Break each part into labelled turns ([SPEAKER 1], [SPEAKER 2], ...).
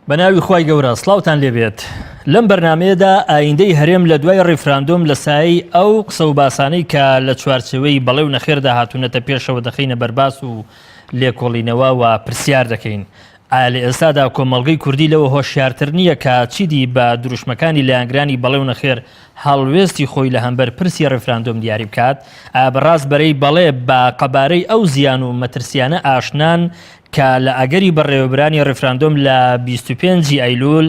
[SPEAKER 1] بە ناوی خوای گەورە سڵاوتان لێبێت لەم بەرنمەیەدا ئایندەی هەرێم لە دوای ڕیفراندۆم لە سایەی ئەو قسە و باسانەی کە لە چوارچێوەی بەڵێ و نەخێردا هاتوونەتە پێشەوە دەخەینە بەرباس و لێکۆڵینەوە و پرسیار دەکەین ئایا لە ئێستادا کۆمەڵگەی کوردی لەوە هۆشیارتر نییە کە چیدی بە دروشمەکانی لایەنگرانی بەڵێ و نەخێر هەڵوێستی خۆی لە هەمبەر پرسی ڕیفراندۆم دیاری بکات؟ ئایا بەڕاست بەرەی بەڵێ بە قەبارەی ئەو زیان و مەترسیانە ئاشنان کە لە ئەگەری بەڕێوەبرانی ڕیفراندۆم لە 25 ی ئەیلول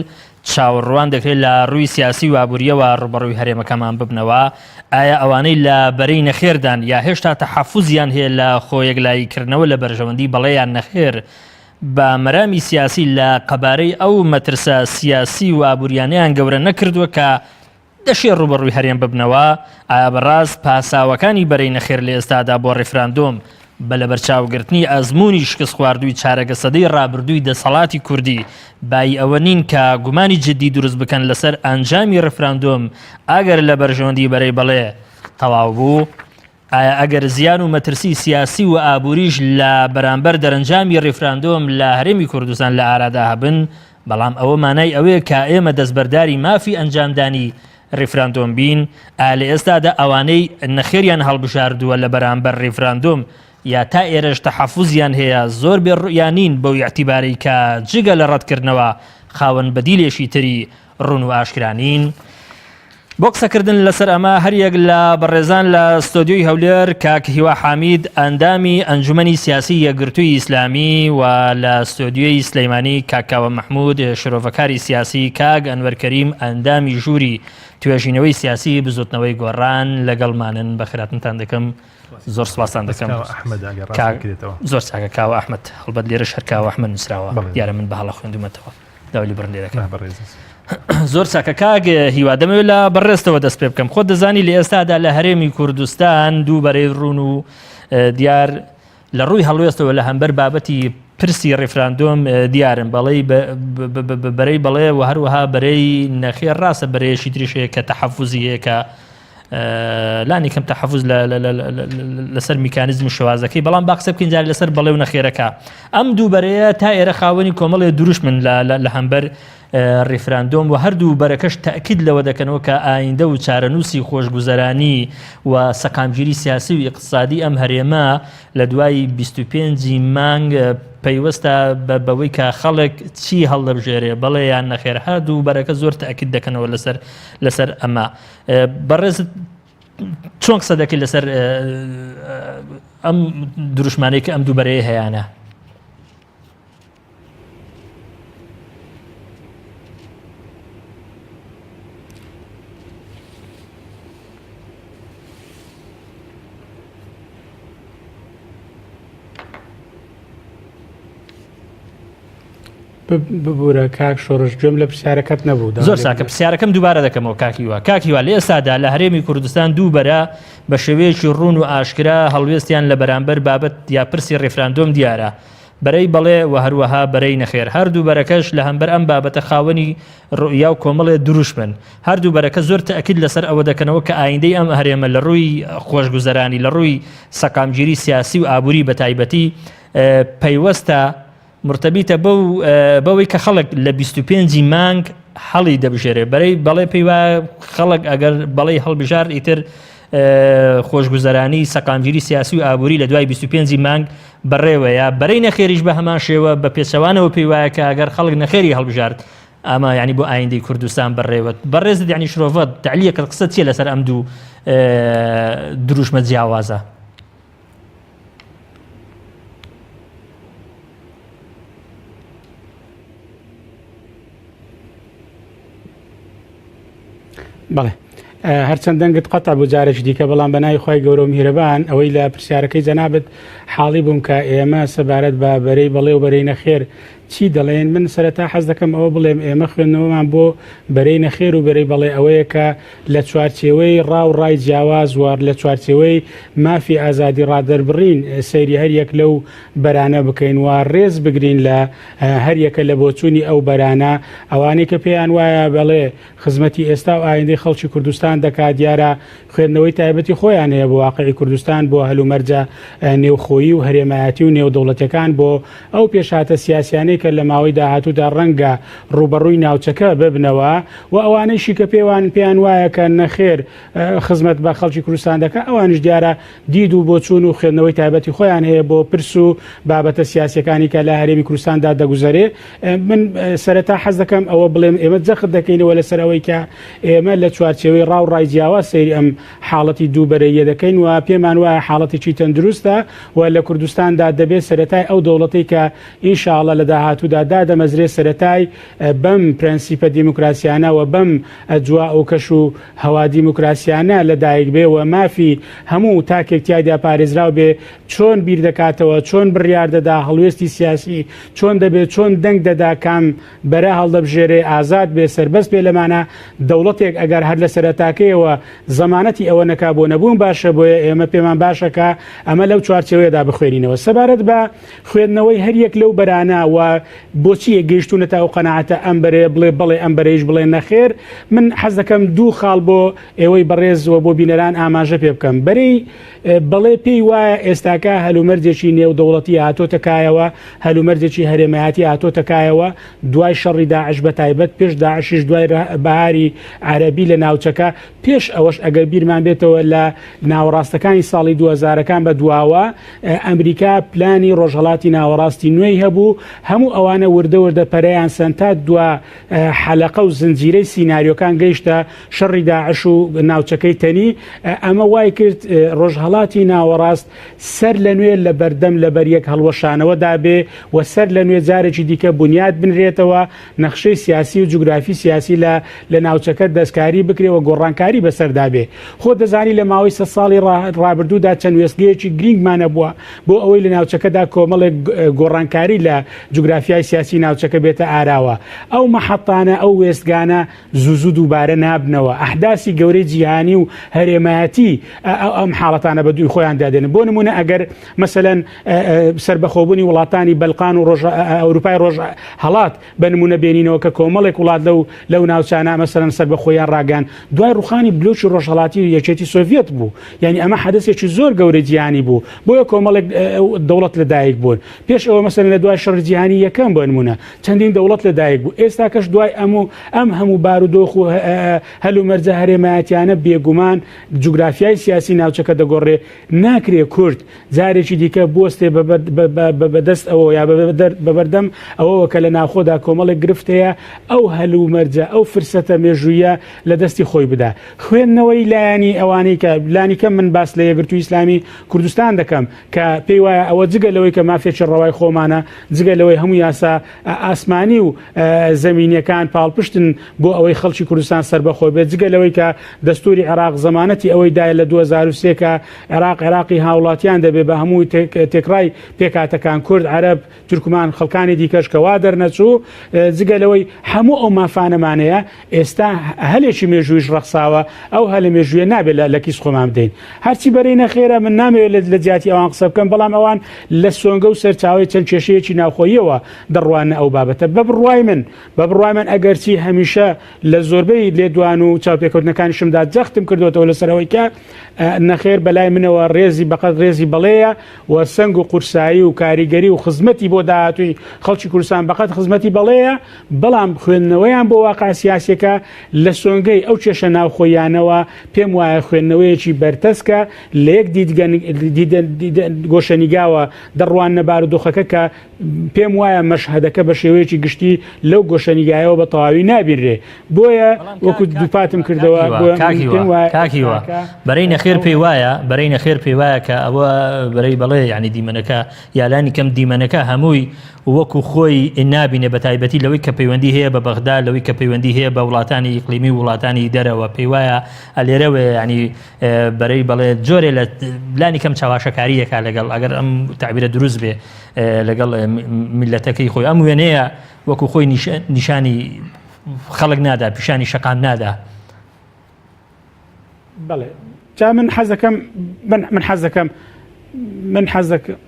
[SPEAKER 1] چاوەڕوان دەکرێت لە ڕووی سیاسی و ئابوورییەوە ڕووبەڕووی هەرێمەکەمان ببنەوە؟ ئایا ئەوانەی لە بەرەی نەخێردان یا هێشتا تەحەفوزیان هەیە لە خۆیەکلاییکردنەوە لە بەرژەوەندی بەڵێ یان نەخێر بە مەرامی سیاسی لە قەبارەی ئەو مەترسە سیاسی و ئابووریانەیان گەورە نەکردووە کە دەشێ ڕووبەڕووی هەرێم ببنەوە؟ ئایا بەڕاست پاساوەکانی بەرەی نەخێر لە ئێستادا بۆ ڕیفراندۆم بە لەبەرچاوگرتنی ئەزموونی شکستخواردووی چارەگە سەدەی ڕابردووی دەسەڵاتی کوردی بایی ئەوە نین کە گومانی جددی دروست بکەن لەسەر ئەنجامی ڕیفراندۆم ئەگەر لە بەرژەوەندی بەرەی بەڵێ تەواو بوو؟ ئایا ئەگەر زیان و مەترسی سیاسی و ئابووریش لە بەرامبەر دەرەنجامی ڕیفراندۆم لە هەرێمی کوردستان لە ئارادا هەبن، بەڵام ئەوە مانای ئەوەیە کە ئێمە دەستبەرداری مافی ئەنجامدانی ڕیفراندۆم بین؟ ئایا لە ئێستادا ئەوانەی نەخێریان هەڵبژاردووە لە بەرامبەر ڕیفراندۆم یا تا ئێرەش تەحەفوزیان هەیە زۆر بێ ڕوئیا نین بەو ئیعتیبارەی کە جگە لە ڕەتکردنەوە خاوەن بەدیلێکی تری ڕوون و ئاشکرا نین؟ بۆ قسەکردن لەسەر ئەمە هەریەک لە بەڕێزان لە ستۆدیۆی هەولێر کاک هیوا حامید ئەندامی ئەنجومەنی سیاسی یەکگرتووی ئیسلامی و لە ستۆدیۆی سلەیمانی کاک کاوە مەحمود شرۆڤەکاری سیاسی کاک ئەنوەر کەریم ئەندامی ژووری توێژینەوەی سیاسی بزوتنەوەی گۆڕان لەگەڵمانن بەخێراتنتان دەکەم زۆر سپاستان دەکەم زۆر چاکە کاوە ئەحمد هەڵبەت لێرەش هەر کاوە ئەحمد نووسراوە دیارە من بە هەڵە خوێندومەتەوە داوای لێبوردن لێ دەکەم. زۆر چاکە کاک هیوا دەمەوێت لە بەڕێزتەوە دەست پێ بکەم خۆت دەزانی لە ئێستادا لە هەرێمی کوردستان دوو بەرەی ڕوون و دیار لە ڕووی هەڵوێستەوە لە هەمبەر بابەتی پرسی ڕیفراندۆم دیارن بەڵێ بەرەی بەڵێ و هەروەها بەرەی نەخێر ڕاستە بەرەیەکی تریش هەیە کە تەحەفوزی هەیە کە لانی کەم تەحەفوز لەسەر میکانیزم و شێوازەکەی بەڵام با قسە بکەین جارێ لەسەر بەڵێ و نەخێرەکە ئەم دوو بەرەیە تا ئێرە خاوەنی کۆمەڵێ دروشمن لە هەمبەر ڕیفراندۆم و هەردوو بەرەکەش تاکید لەوە دەکەنەوە کە ئایندە و چارەنووسی خۆشگوزەرانی و سەقامگیری سیاسی و ئیقتصادی ئەم هەرێمە لە دوای 25 مانگ پەیوەستە بە بەوەی کە خەڵک چی هەڵدەبژێرێ بەڵێ یان نەخێر هەردوو بەرەکە زۆر تاکید دەکەنەوە لەسەر لەسەر ئەمە بەڕێزت چۆن قسە دەکەی لەسەر ئەم دروشمانەی کە ئەم دوو بەرەیە هەیانە؟
[SPEAKER 2] ببورە کاک شۆڕش گوێم لە پرسیارەکەت نەبوو
[SPEAKER 1] زۆر چاکە پرسیارەکەم دووبارە دەکەمەوە کاک هیوا کاک هیوا لە ئێستادا لە هەرێمی کوردستان دوو بەرە بە شێوەیەکی ڕوون و ئاشکرا هەڵوێستیان لە بەرامبەر بابەت یا پرسی ڕیفراندۆم دیارە بەرەی بەڵێ و هەروەها بەرەی نەخێر هەردوو بەرەکەش لە هەمبەر ئەم بابەتە خاوەنی ڕوئیا و کۆمەڵێ دروشمن هەردوو بەرەکە زۆر تەئکید لەسەر ئەوە دەکەنەوە کە ئایندەی ئەم هەرێمە لە ڕووی خۆشگوزەرانی لە ڕووی سەقامگیری سیاسی و ئابووری بەتایبەتی پەیوەستە مرتبیتە بەو بەوەی کە خەڵک لە 25 مانگ هەڵی دەبژێرێ بەرەی بەڵێ پێی وایە خەڵک ئەگەر بەڵی هەڵبژارد ئیتر خۆشگوزەرانی سەقامگیری سیاسی و ئابووری لە دوای 25 مانگ بەڕێوەیە بەرەی نەخێریش بە هەمان شێوە بە پێچەوانەوە پێی وایە کە ئەگەر خەڵک نەخێری هەڵبژارد ئەمە یعنی بۆ ئایندەی کوردستان بەڕێوە بەڕێزت یعنی شرۆڤەت تعلیەکە قسە چیە لەسەر ئەم دوو دروشمە جیاوازە؟
[SPEAKER 2] بەڵێ هەرچەند دەنگت قەتع بوو جارێکی دیکە بەڵام بە ناوی خوای گەورە و میهرەبان ئەوەی لە پرسیارەکەی جەنابت حاڵی بووم کە ئێمە سەبارەت بە بەرەی بەڵێ و بەرەی نەخێر چی دەڵێن من سەرەتا حەز دەکەم ئەوە بڵێم ئێمە خوێندنەوەمان بۆ بەرەی نەخێر و بەرەی بەڵێ ئەوەیە کە لە چوارچێوەی ڕا و ڕای جیاواز و لە چوارچێوەی مافی ئازادی ڕادەربڕین سەیری هەر یەک لەو بەرانە بکەین و ڕێز بگرین لە هەر یەکە لە بۆچوونی ئەو بەرانە ئەوانەی کە پێیان وایە بەڵێ خزمەتی ئێستا و ئایندەی خەڵکی کوردستان دەکات دیارە خوێندنەوەی تایبەتی خۆیان هەیە بۆ واقعی کوردستان بۆ هەلومەرجە نێوخۆیی و هەرێمایەتی و نێودەوڵەتیەکان بۆ ئەو پێشهاتە سیاسیانەی. کێشانەی کە لە ماوەی داهاتوودا ڕەنگە ڕووبەڕووی ناوچەکە ببنەوە و ئەوانەیشی کە پێوان پێیان وایە کە نەخێر خزمەت بە خەڵکی کوردستان دەکا ئەوانیش دیارە دید و بۆچوون و خوێندنەوەی تایبەتی خۆیان هەیە بۆ پرس و بابەتە سیاسیەکانی کە لە هەرێمی کوردستاندا دەگوزەرێ. من سەرەتا حەز دەکەم ئەوە بڵێم ئێمە جەخت دەکەینەوە لەسەر ئەوەی کە ئێمە لە چوارچێوەی ڕا و ڕای جیاواز سەیری ئەم حاڵەتی دوو بەرەییە دەکەین و پێمان وایە حاڵەتێکی تەندروستە و لە کوردستاندا دەبێت سەرەتای ئەو دەوڵەتەی کە ئینشاءاللە لە داهاتوودا دادەمەزرێ سەرەتای بەم پرەنسیپە دیموکراسیانە و بەم ئەجوا و کەش و هەوا دیموکراسیانە لە دایک بێ و مافی هەموو تاکێک تیایدا پارێزراو بێ چۆن بیر دەکاتەوە چۆن بڕیار دەدا هەڵوێستی سیاسی چۆن دەبێ چۆن دەنگ دەدا کام بەرە هەڵدەبژێرێ ئازاد بێ سەربەست بێ لەمانە دەوڵەتێک ئەگەر هەر لە سەرەتاکەیەوە زەمانەتی ئەوە نەکا بۆ نەبوون باشە بۆیە ئێمە پێمان باشە کە ئەمە لەو چوارچێوەیەدا بخوێنینەوە سەبارەت بە خوێندنەوەی هەر یەک لەو بەرانە و بۆچی گەیشتوونەتە ئەو قەناعەتە ئەم بەرەیە بڵێ بەڵێ ئەم بەرەیش بڵێ نەخێر من حەز دەکەم دوو خاڵ بۆ ئێوەی بەڕێز و بۆ بینەران ئاماژە پێ بکەم بەرەی بەڵێ پێی وایە ئێستاکە هەلومەرجێکی نێودەوڵەتی هاتۆتە کایەوە هەلومەرجێکی هەرێمایەتی هاتۆتە کایەوە دوای شەڕی داعش بە تایبەت پێش داعشیش دوای بەهاری عەرەبی لە ناوچەکە پێش ئەوەش ئەگەر بیرمان بێتەوە لە ناوەڕاستەکانی ساڵی دووهەزارەکان بە دواوە ئەمریکا پلانی ڕۆژهەڵاتی ناوەڕاستی نوێی هەبوو، هەموو ئەوانە وردە وردە پەرەیان سەند تا دوا حەلەقە و زنجیرەی سیناریۆکان گەیشتە شەڕی داعش و ناوچەکەی تەنی، ئەمە وای کرد ڕۆژهەڵاتی ناوەڕاست سەر لە نوێ لە بەردەم لەبەریەک هەڵوەشانەوەدا بێ و سەر لە نوێ جارێکی دیکە بونیاد بنرێتەوە، نەخشەی سیاسی و جوگرافی سیاسی لە لە ناوچەکە دەستکاری بکرێ و گۆڕانکاری بەسەردا بێ. خۆت دەزانی لە ماوەی سەد ساڵی ڕابردوودا چەند وێستگەیەکی گرینگمان هەبووە بۆ ئەوەی لە ناوچەکەدا کۆمەڵێک گۆڕانکاری لە جوگرافیای سیاسی ناوچەکە بێتە ئاراوە. ئەو مەحەتانە، ئەو وێستگانە زوو زوو دووبارە نابنەوە. ئەحداسی گەورەی جیهانی و هەرێمایەتی ئەم حاڵەتانە بە دووی خۆیاندا دێنن. بۆ نموونە ئەگەر مەسەلەن سەربەخۆبوونی وڵاتانی بەلقان و ئەوروپای ڕۆژهەڵات بە نموونە بێنینەوە کە کۆمەڵێک وڵات لەو لەو ناوچانە مەسەلەن سەربەخۆیان ڕاگەیاند دوای ڕوخانی بلۆکی ڕۆژهەڵاتی و یەکێتی سۆڤیەت بوو یعنی ئەمە حەدەسێکی زۆر گەورەی جیهانی بوو بۆیە کۆمەڵێک دەوڵەت لەدایک بوون پێش ئەوە مەسەلەن لە دوای شەڕی جیهانی یەکەم بۆ نموونە چەندین دەوڵەت لەدایک بوو ئێستا کەش دوای ئەم و ئەم هەموو بارودۆخ و هەلومەرجە هەرێمایەتیانە بێگومان جوگرافیای سیاسی ناوچەکە دەگۆڕێ ناکرێ کورد جارێکی دیکە بوەستێ بە دەست ئەوەوە یا بە بەردەم ئەوەوە کە لە ناوخۆدا کۆمەڵێک گرفت هەیە، ئەو هەلومەرجە، ئەو فرسەتە مێژوویە لە دەستی خۆی بدا. خوێندنەوەی لایەنی ئەوانەی کە لانیکەم من باس لە یەکگرتووی ئیسلامی کوردستان دەکەم کە پێی وایە ئەوە جگە لەوەی کە مافێکی ڕەوای خۆمانە، جگە لەوەی هەموو یاسا ئاسمانی و زەمینیەکان پاڵپشتن بۆ ئەوەی خەڵکی کوردستان سەربەخۆ بێت، جگە لەوەی کە دەستوری عێراق زەمانەتی ئەوەی دایە لە 2003 کە عێراق عێراقی هاوڵاتیان دەبێت بە هەموو تێکڕای پێکهاتەکان کورد، عەرەب، تورکمان، خەڵکانی دیکەش کە وا دەرنەچوو، جگە لەوەی هەموو ئەو مافانەمانەیە، ئێستا هەلێکی مێژوویش ڕەخساوە، ئەو هەلە مێژوویە نابێت لە کیس خۆمان بدەین. هەرچی بەرەی نەخێرە، من نامەوێت لە جیاتی ئەوان قسە بکەم، بەڵام ئەوان لە سۆنگە و سەرچاوەی چەند کێشەیەکی ناوخۆییەوە دەڕواننە ئەو بابەتە. بە بڕوای من، بە بڕوای من ئەگەرچی هەمیشە لە زۆربەی لێدوان و چاوپێکەوتنەکانیشمدا جەختم کردۆتەوە لەسەر ئەوەی کە نەخێر بەلای منەوە ڕێزی بەقەد ڕێزی بەڵێیە و سەنگ و قورسایی و کاریگەری و خزمەتی بۆ داهاتووی خەڵکی کوردستان بەقەد خزمەتی بەڵێیە، بەڵام خوێندنەوەیان بۆ واقع سیاسیەکە لە سۆنگەی ئەو کێشە ناوخۆییانەوە پێم وایە خوێندنەوەیەکی بەرتەسکە لە یەک گۆشەنیگاوە دەڕواننە بارودۆخەکە کە پێم وایە مەشهەدەکە بە شێوەیەکی گشتی لەو گۆشەنیگایەوە بە تەواوی نابینرێ بۆیە وەکو دووپاتم کردەوە
[SPEAKER 1] کاکیوە بەرەی نەخێر پێی وایە بەرەی نەخێر پێی وایە کە ئەوە بەرەی بەڵێ ینی دیمەنەکە یالانی کەم دیمەنەکە هەمووی وەکو خۆی نابینێ بە تایبەتی لەوەی کە پەیوەندی هەیە بە بەغدا لەوەی کە پەیوەندی هەیە بە وڵاتانی ئیقلیمی و وڵاتانی دەرەوە پێی وایە ئەلێرەوە ینی بەرەی بەڵێ جۆرێ لە لانی کەم چاواشەکاریەکە لەگەڵ ئەگەر ئەم تعبیرە دروست بێ لەگەڵ میلەتەکەی خۆی ئەم وێنەیە وەکو خۆی نیشانی خەڵک نادا پیشانی شەقام نادا.
[SPEAKER 2] بەڵێ جا من حەزەکەم من من حەزەکەم من حەزەکەم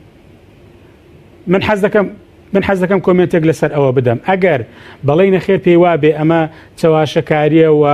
[SPEAKER 2] من حەزەکەم. من حەز دەکەم comment ێک لەسەر ئەوە بدەم ئەگەر بەڵێی نەخێر پێی وابێ ئەمە چەواشەکاریە و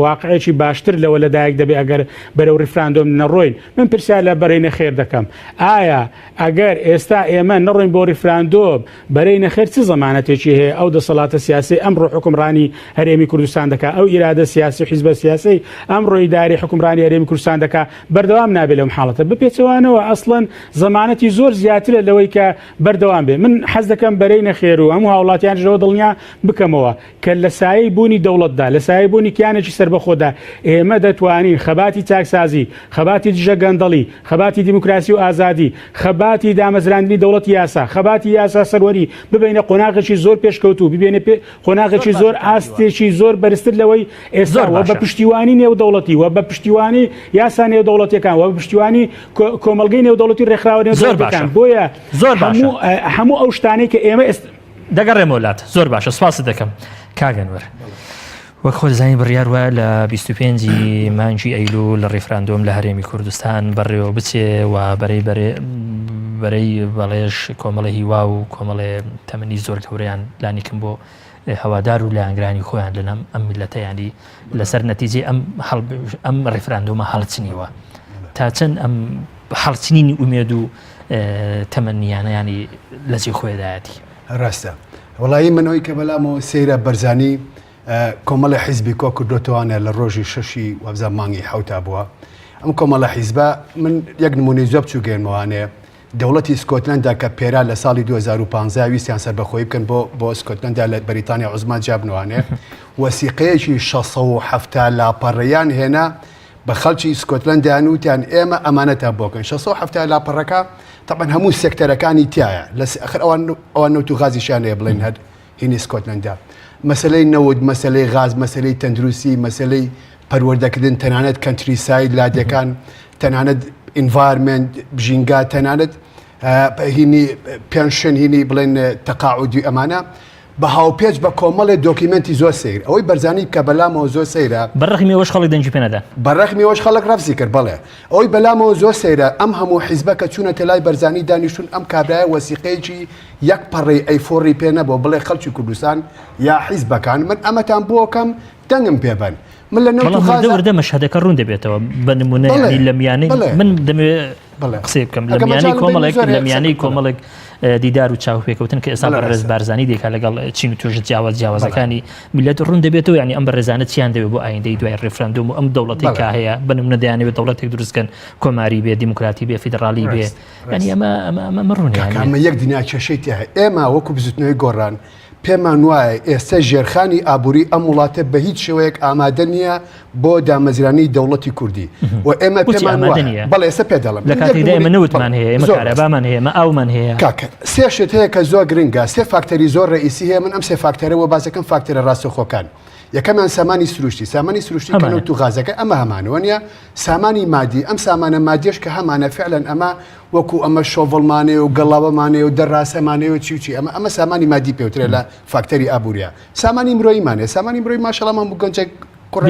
[SPEAKER 2] واقعێکی باشتر لەوە لەدایک دەبێ ئەگەر بەرەو ڕیفراندۆم نەڕۆین من پرسیار لە بەرەی نەخێر دەکەم ئایا ئەگەر ئێستا ئێمە نەڕۆین بۆ ڕیفراندۆم بەرەی نەخێر چ زەمانەتێکی هەیە ئەو دەسەڵاتە سیاسی ئەمڕۆ حکومڕانی هەرێمی کوردستان دەکا ئەو ئیرادە سیاسی و حیزبە سیاسی ئەمڕۆ ئیداری حکومڕانی هەرێمی کوردستان دەکا بەردەوام نابێت لەم حاڵەتە بەپێچەوانەوە ئەسڵەن زەمانەتی زۆر زیاترە لەوەی کە بەردەوام بێ من حەز دەکەم بەرەی نەخێر و هەموو هاوڵاتیانیش لەوە دڵنیا بکەمەوە کە لە سایەی بوونی دەوڵەتدا لە سایەی بوونی کیانێکی سەربەخۆدا ئێمە دەتوانین خەباتی چاکسازی خەباتی دژە گەندەڵی خەباتی دیموکراسی و ئازادی خەباتی دامەزراندنی دەوڵەتی یاسا خەباتی یاسا سەروەری ببەینە قۆناغێکی زۆر پێشکەوتوو ببێنە پێ قۆناغێکی زۆر ئاستێکی زۆر بەرزتر لەوەی ئێستا و بە پشتیوانی نێودەوڵەتی و بە پشتیوانی یاسا نێودەوڵەتیەکان و بە پشتیوانی کۆمەڵگەی نێودەوڵەتی ڕێکخراوە نێودەوڵەتیەکان بۆیە زۆر هەموو ئەو شتانەی کە ئێمە ئێستا
[SPEAKER 1] دەگەڕێمەوە لات زۆر باشە سپاست دەکەم کاک ئەنوەر. وەک خۆت زانی بڕیار وایە لە 25 ی مانگی ئەیلول لە ڕیفراندۆم لە هەرێمی کوردستان بەڕێوە بچێ و بەرەی بەرێ بەرەی بەڵێش کۆمەڵی هیوا و کۆمەڵێ تەمەنی زۆر گەورەیان لانیکم بۆ هەوادار و لایەنگرانی خۆیان لەنام ئەم میلەتە ینی لەسەر نەتیجەی ئەم ئەم ڕیفراندۆمە هەڵچنیوە تا چەند ئەم هەڵچنینی ئومێد و تەمەنیانە ینی لە جێ خۆیدایەتی
[SPEAKER 3] ڕاستە وڵی من ئەوی کە بەلامەوە سەیرە بەرزانی کۆمەڵی حیزبی کۆ کردوتوانە لە ڕۆژی شەشی وابزان مانگی حوتا بووە ئەم کۆمەڵە حیزبە من یەک نمونەی زۆر بچووگەێنمەوانێ دەوڵەتی سکۆتلەندا کە پێرا لە ساڵی 2015 ویستیان سەربەخۆیی بکەن بۆ بۆ سکۆتلەندا لە بەریتانیا عوزما جیابنەوانێ وەسیقەیەکی 670 لاپەڕەیان هێنا بە خەڵکی سکۆتلەندیان وتیان ئێمە ئەمانەتان بۆ کەن 670 لاپەڕەکە تەبەن هەموو سێکتەرەکانی تایە لە ئەخر ئەوان ئەوان نەوت و غازیشیان هەیە بڵێن هەر هینی سکۆتلەندا مەسلەی نەوت مەسلەی غاز مەسلەی تەندروستی مەسلەی پەروەردەکردن تەنانەت countryside لادێکان تەنانەت environment ژینگا تەنانەت هینی pension هینی بڵێن تەقاعودی ئەمانە بە هاوپێچ بە کۆمەڵێ document ی زۆر سەیر ئەوەی بەرزانی کە بەلامەوە زۆر سەیرە
[SPEAKER 1] بەڕەخمی ئەوەش خەڵک دەنگی پێ نەدا
[SPEAKER 3] بەڕەخمی ئەوەش خەڵک ڕەفزی کرد بەڵێ ئەوەی بەلامەوە زۆر سەیرە ئەم هەموو حیزبە کە چوونەتە لای بەرزانی دانیشتون ئەم کابرایە وەسیقەیەکی یەک پەڕەی A four ی پێ نەبوو بڵێ خەڵکی کوردستان یا حیزبەکان من ئەمەتان بۆکەم دەنگم پێ بەن من لە نەوت و
[SPEAKER 1] بەڵام وردە وردە مەشهەدەکە ڕوون دەبێتەوە بە نمونە یعنی لە میانەی من دەمەوێت قسەی بکەم لە میانەی کۆمەڵێک لە میانەی کۆمەڵێک دیدار و چاوپێکەوتن کە ئێستا بەڕێز بارزانی دێکا لەگەڵ چین و توێژە جیاواز جیاوازەکانی میلەت ڕوون دەبێتەوە یعنی ئەم بەڕێزانە چیان دەوێت بۆ ئایندەی دوای ڕیفراندۆم و ئەم دەوڵەتی کە هەیە بە نمونە دەیانەوێت دەوڵەتێک دروستکەن کۆماری بێ دیموکراتی بێ فیدراڵی بێ یعنی ئەمە ئەمە ئەمە ڕوون
[SPEAKER 3] ئەمە یەک دنیا کێشەی تیا ئێمە وەکو بزوتنەوەی گۆڕان پێمان وایە ئێستا ژێرخانی ئابووری ئەم وڵاتە بە هیچ شێوەیەک ئامادە نییە بۆ دامەزرانی دەوڵەتی کوردی و ئێمە پێمان وایە بەڵێ ئێستا پێ دەڵێم
[SPEAKER 1] لە کاتێکدا ئێمە نەوتمان هەیە ئێمە کارەبامان هەیە ئێمە ئاومان هەیە
[SPEAKER 3] کاکە سێ شت هەیە کە زۆر گرنگە سێ فاکتەری زۆر ڕئیسی هەیە من ئەم سێ فاکتەرە بۆ باس دەکەم فاکتەرە ڕاستەوخۆکان یەکەمیان سامانی سروشتی سامانی سروشتی کە نەوت و غازەکە ئەمە هەمانەوە نییە سامانی مادی ئەم سامانە مادیەش کە هەمانە فعلەن ئەمە وەکو ئەمە شۆڤڵمانەیە و گەڵاوەمانەیە و دەڕاسەمانەیە و چی و چی ئەمە ئەمە سامانی مادی پێوترێ لە فاکتەری ئابووریە سامانی مرۆییمانەیە سامانی مرۆیی ماشەڵا هەموو گەنجێک کوڕە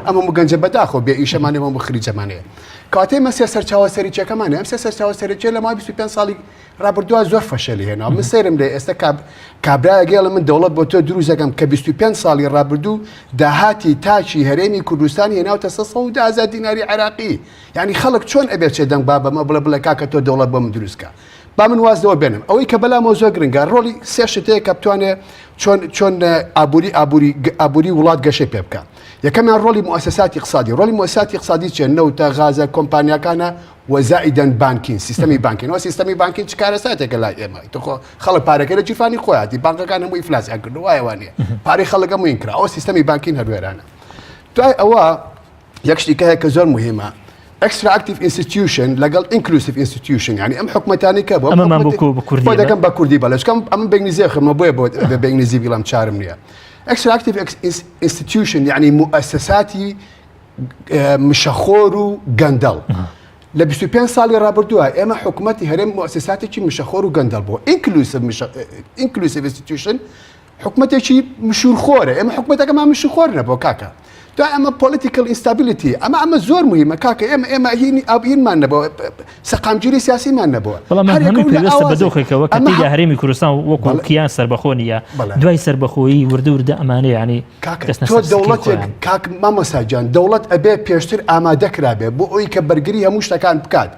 [SPEAKER 3] ئەمە هەموو گەنجە بەداخۆ بێ ئیشەمانێ هەموو خریجەمانەیە کاتێ مە سێ سەرچاوە سەرچەکەمانە ئەم سێ سەرچاوە سەرچە لە ماوەی 25 ساڵی ڕابردووە زۆر فەشەلی هێنا من سەیرم لێ ئێستا کابرایەک گێڵە من دەوڵەت بۆ تۆ دروست دەکەم کە 25 ساڵی ڕابردوو داهاتی تاکی هەرێمی کوردستان هێناوتە 310 دیناری عێراقی یانی خەڵک چۆن ئەبێ چێ دەنگ با بەمە بڵێ بڵێ کاکە تۆ دەوڵەت بۆ من دروست کە با من واز لەوە بێنم ئەوەی کە بەلامەوە زۆر گرنگە ڕۆڵی سێ شت هەیە کە بتوانێ چۆن چۆن ئابووری ئابووری ئابووری وڵات گەشەی پێ بکە یەکەمیان ڕۆڵی موسساتی اقتصادی ڕۆڵی موسساتی اقتصادی چێ نەوتە غازە کۆمپانیاکانە و زائیدەن بانکین سیستەمی بانکین و سیستەمی بانکین چ کارەساتێکە لای ئێمە تخۆ خەڵک پارەکە لە گیرفانی خۆیاتی بانکەکان هەموو ئیفلاسیان کردو وایە وانە پارەی خەڵک هەمووین کرا ئەو سیستەمی بانکین هەروێرانە دوای ئەوە یەک شتی کە هەیە کە زۆر موهیمە extractive institution لەگەڵ inclusive institution یعنی ئەم حکومەتانی کە بۆ
[SPEAKER 1] ئەمەمان بۆ بە کوردی
[SPEAKER 3] بۆ دەکەم بە کوردی بەڵێ چکەم ئەمە بە ئینگلیزی خوێنمەوە بۆیە بۆ بە ئینگلیزی بیڵێم چارم نییە extractive institution یعنی موئەسەساتی مشەخۆر و گەندەڵ لە 25 ساڵی ڕابردووە ئێمە حکوومەتی هەرێم موئەسەساتێکی مشەخۆر و گەندەڵ بوو inclusive inclusive institution حکومەتێکی مشورخۆرە ئێمە حکومەتەکەمان مشوخۆر نەبووە کاکە. دوای ئەمە political instability ئەمە ئەمە زۆر مهمە کاکە ئێمە ئێمە هینی ئابینمان نەبووە سەقامگیری سیاسیمان نەبووە.
[SPEAKER 1] بەڵام هەمووی پەیوەستە بە دۆخێکەوە کە تێیدا هەرێمی کوردستان وەکو کیان سەربەخۆ نییە، دوای سەربەخۆیی وردە وردە ئەمانە یانی
[SPEAKER 3] دەچنە سەر سکی خۆیان. کاک مامۆستا گیان دەوڵەت ئەبێ پێشتر ئامادە کرابێ بۆ ئەوی کە بەرگری هەموو شتەکان بکات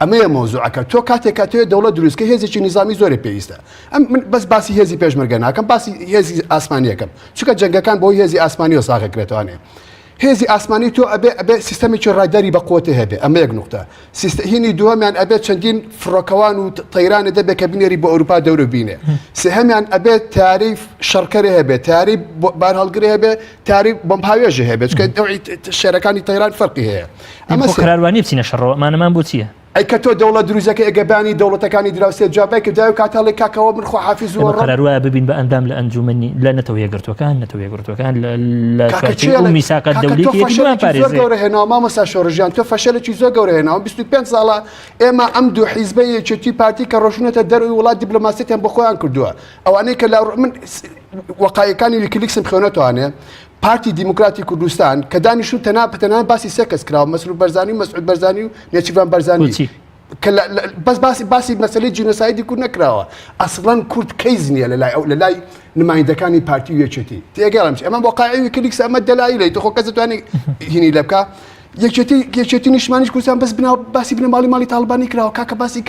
[SPEAKER 3] ئەمەیە مەوزوعەکە تۆ کاتێک کە تۆ دەوڵەت دروستکە هێزێکی نیزامی زۆرێ پێویستە ئەم من بەس باسی هێزی پێشمەرگە ناکەم باسی هێزی ئاسمانیەکەم چونکە جەنگەکان بۆ هێزی ئاسمانیەوە ساغەکرێتوانێ هێزی ئاسمانی تۆ ئەبێ ئەبێ سیستەمێکی ڕاداری بە قوتێ هەبێ ئەمە یەک نوقتە سیستە هینی دووەمیان ئەبێ چەندین فڕۆکەوان و تەیرانە دەبێ کە بنێری بۆ ئەوروپا دەورە بینێ سێهەمیان ئەبێ تاری شەڕکەرێ هەبێ تاری بارهەڵگرێ هەبێ تاری بۆمبهاوێژێ هەبێ چونکە نەوعی شێرەکانی تەیران فەرقی هەیە
[SPEAKER 1] ئەمە قەراروانی بچینە شەڕەوە ئەمانەمان بۆ چییە؟
[SPEAKER 3] ئەی کە تۆ دەوڵەت دروزەکەی ئەگە بانی دەوڵەتەکانی دراوسێت جوابای کردای و کاتە ئەڵێ کاکە ئەوە من خواحافیز و
[SPEAKER 1] ئێمە قەرار وایە ببین بە ئەندام لە ئەنجومەنی لە نەتەوە یەکگرتووەکان نەتەوە یەکگرتووەکان لە لە
[SPEAKER 3] کاکە
[SPEAKER 1] چوارچێوەی
[SPEAKER 3] چێ
[SPEAKER 1] ئەو
[SPEAKER 3] ئەڵێ
[SPEAKER 1] میساقە
[SPEAKER 3] کاکە
[SPEAKER 1] دەولی
[SPEAKER 3] تۆ
[SPEAKER 1] کە یەکێتی بمان
[SPEAKER 3] فەشەلێکی زۆر
[SPEAKER 1] پارێزێ.
[SPEAKER 3] گەورە هێناوە مامۆستا شۆڕشگیان تۆ فەشەلێکی زۆر گەورە هێناوە 25 ساڵە ئێمە ئەم دوو حیزبەی یەکێتی پارتی کە ڕۆشتونەتە دەرەوەی وڵات دیپلۆماسیەتیان بۆ خۆیان کردووە ئەوانەی کە لە من وەقایەکانی ویکیلیکسم خوێنەتوانێ پارتی دیموکراتی کوردستان کە دانیشتون تەنا تەنها باسی سێ کەس کراوە مەسرور بەرزانی و مەسعود بەرزانی و نێچیرڤان بەرزانی
[SPEAKER 1] بۆچی؟
[SPEAKER 3] کە بەس باسی باسی مەسەلەی جینۆسایدی کورد نەکراوە ئەسڵەن کورد case نییە لە لای ئەو لە لای نمایندەکانی پارتی و یەکێتی تێگەڵم ئەمە وەقایعی ویکیلیکس ئەمە دەلایلە تۆ خۆ کەس دەتوانێت هینی لێ بکا یەکێتی یەکێتی نیشتمانیش کوردستان بەس بنا باسی بنەماڵی ماڵی تاڵبانی کراوە کاکە باسی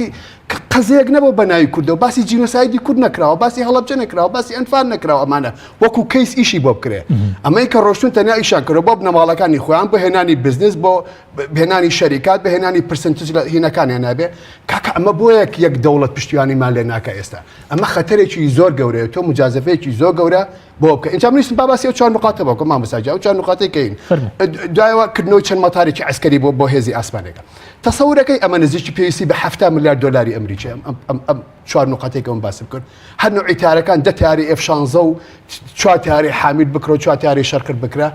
[SPEAKER 3] قەزەیەک نەبوو بە ناوی کوردەوە باسی جینۆسایدی کورد نەکراوە باسی هەڵەبجە نەکراوە باسی ئەنفال نەکراوە ئەمانە وەکو case ئیشی بۆ بکرێ ئەمەی کە ڕۆشتون تەنیا ئیشان کردو بۆ بنەماڵەکانی خۆیان بۆ هێنانی بزنس بۆ هێنانی شەریکات بە هێنانی percentage لە هینەکانیان نابێ کاکە ئەمە بۆیە یەک دەوڵەت پشتیوانیمان لێ ناکە ئێستا ئەمە خەتەرێکی زۆر گەورەیە تۆ مجازەفەیەکی زۆر گەورە بۆ بکە ئینجا منیشم با باسی ئەو چوار نقاتە بکەم مامۆستا گیان ئەو چوار نقاتەی کەین دوایەوە کردنەوەی چەند مەتارێکی عەسکەری بۆ بۆ هێزی ئاسمانەکە تەسەورەکەی ئەمە نزیکی پێویستی بە 70 ملیار دلاری ئەمریکی ئەم ئەم ئەم چوار نقاتێک ئەم باسم کرد هەر نوعی تارەکان دە تاری ئف 16 و چوار تاری حامید بکرە و چوار تاری شەرکرد بکرە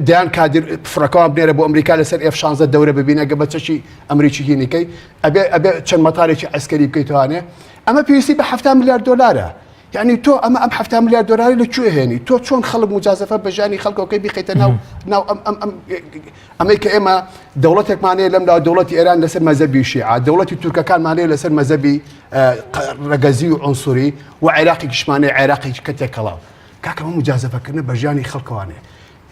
[SPEAKER 3] دەیان کادر فڕەکەوان بنێرە بۆ ئەمریکا لەسەر ئف 16 دەورە ببینە گە بە چەکی ئەمریکی هینیکەی ئەبێ ئەبێ چەند مەتارێکی عەسکەری بکەیتوانێ ئەمە پێویستی بە 70 ملیار دلارە یانی تۆ ئەمە ئەم 70 ملیار دۆلاری لە کوێ هێنی تۆ چۆن خەڵک مجازفە بە ژیانی خەڵکەکەی بیخیتە ناو ناو ئەم ئەم ئەم ئەمەی کە ئێمە دەوڵەتێکمانەیە لەم لا دەوڵەتی ئێران لەسەر مەزەبی شیعە دەوڵەتی تورکەکانمانەیە لەسەر مەزەبی ڕەگەزی و عنسوری و عێراقێکیشمانەیە عێراقێکی کە تێکەڵاو کاکە ئەمە مجازفەکردنە بە ژیانی خەڵکەوانەیە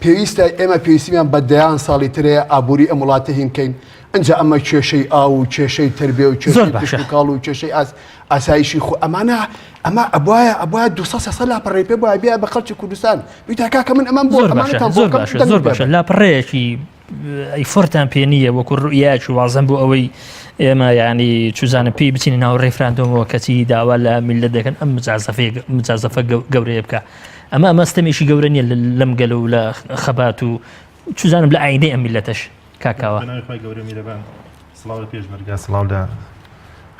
[SPEAKER 3] پێویستە ئێمە پێویستیمان بە دەیان ساڵی تر هەیە ئابووری ئەم وڵاتە هین کەین ئەجا ئەمە کێشەی ئاو و کێشەی تربێ و
[SPEAKER 1] زۆر
[SPEAKER 3] کێشەی
[SPEAKER 1] باشە.
[SPEAKER 3] کشتوکاڵ و کێشەی ئاس ئاسایشی خۆ ئەمانە ئەمە ئەبواە ئەبواە 200 300 لاپەڕەی پێ بوایە بیا بە خەڵکی کوردستان بیتا کاکە من ئەمەم بۆ
[SPEAKER 1] زۆر باشە
[SPEAKER 3] ئەمانەتان بۆ
[SPEAKER 1] زۆر
[SPEAKER 3] بکەم
[SPEAKER 1] باشە
[SPEAKER 3] دەنگم
[SPEAKER 1] زۆر
[SPEAKER 3] پێ
[SPEAKER 1] باشە
[SPEAKER 3] بدەن.
[SPEAKER 1] لاپەڕەیەکی ئەیفۆرتان پێ نییە وەکو ڕوئیایەکی وازم بۆ ئەوەی ئێمە یعنی چوزانم پێی بچینە ناو ڕێفراندۆمەوە کەچی داوا لە میللەت دەکەن ئەم مجازەفەیە مجازەفە گەورەیە بکە ئەمە ئەمە ستەمێکی گەورە نییە لەم گەل و لە خەبات و چوزانم لە ئایندەی ئەم میللەتەش کاکاوە.
[SPEAKER 4] بەناوی خوای گەورە میرەبان سڵاو لە پێشمەرگە سڵاو لە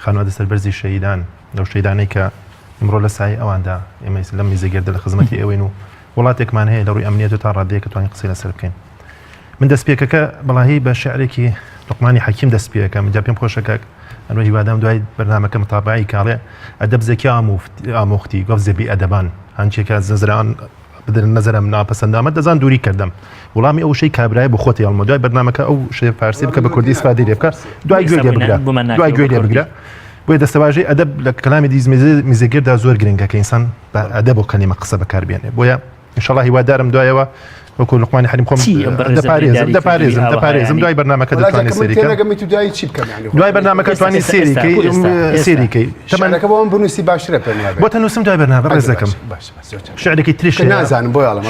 [SPEAKER 4] خانەوادە سەربەرزی شەهیدان لەو شەهیدانەی کە ئمڕۆ لە سایەی ئەواندا ئێمە لەم میزەگردە لە خزمەتی ئێوەین و وڵاتێکمان هەیە لە ڕووی ئەمنیەت و تا ڕادەیەک توانین قسەی لەسەر بکەین من دەستپێکەکە بەڵاهی بە شعرێکی لوقمانی حەکیم دەست پێەکەم جا پێم خۆشە کاک ئەنوە هیوادام دوای بەرنامەکە متابعی کاڵێ ئەدەب زەکی ئامۆختی گەف زەبی ئەدەبان هەنچێکە زەزران بدرن نەزرم ناپەسەندامە دەزان دووری کردم وڵامی ئەو شەی کابرای بۆ خۆتی هەڵمە دوای بەرنامەکە ئەو شێ فارسی بکە بە کوردی ئیسفادەی لێ بکە دوای گوێ لێ بگرە دوای گوێ لێ بگرە بۆیە دەستەواژەی ئەدەب لە کەلامی دیز میزێگردا زۆر گرنگە کە ئینسان بە ئەدەب و کەلیمە قسە بەکاربێنێ بۆیە ئینشەڵا هیوادارم دوایەوە وەکو لوقمانی حەلیم خۆم دەپارێزم دەپارێزم دەپارێزم دوای بەرنامەکە دەتوانێت سەیری کەم دوای بەرنامەکە توانی سەیری کەی سەیری کەی
[SPEAKER 3] تەمەنەکە بۆ من بنووسی باشترە پێم وابێ
[SPEAKER 4] بۆ تەنووسم دوای بەرنامە ڕێزەکەم شعرێکی تریش
[SPEAKER 3] نازانم بۆ یاڵم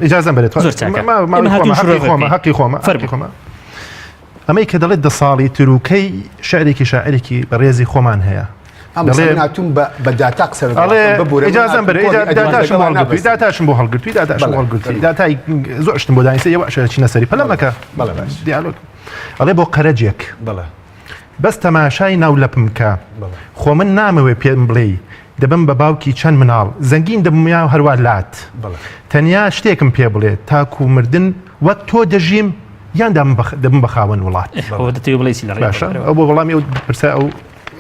[SPEAKER 4] ئیجازەم بەرێت خۆمە حەقی خۆمە فەرمی خۆمە ئەمەی کە دەڵێت دە ساڵی تروکەی شعرێکی شاعرێکی بەڕێزی خۆمان هەیە
[SPEAKER 3] بە داتا قسە
[SPEAKER 4] ئیجازەم بەرێ داتاشم بۆ هەڵگرتووی داتاشم بۆ هەڵگرتووی داتاشم بۆ هەڵگرتووی داتای زۆر شتم بۆ دانیسە ئێوە ئەشەرە چینە سەری پەلە مەکە
[SPEAKER 3] بەڵێ باش
[SPEAKER 4] دیالۆگ ئەڵێ بۆ قەرەجێک
[SPEAKER 3] بەڵێ
[SPEAKER 4] بەس تەماشای ناو لەپم کە خۆ من نامەوێ پێم بڵێی دەبم بە باوکی چەند مناڵ زەنگین دەبم یا هەروا لات تەنیا شتێکم پێ بڵێ تاکو مردن وەک تۆ دەژیم یان دەبم بە خاوەن وڵات باشە ئەو بۆ وەڵامی ئەو پرسە ئەو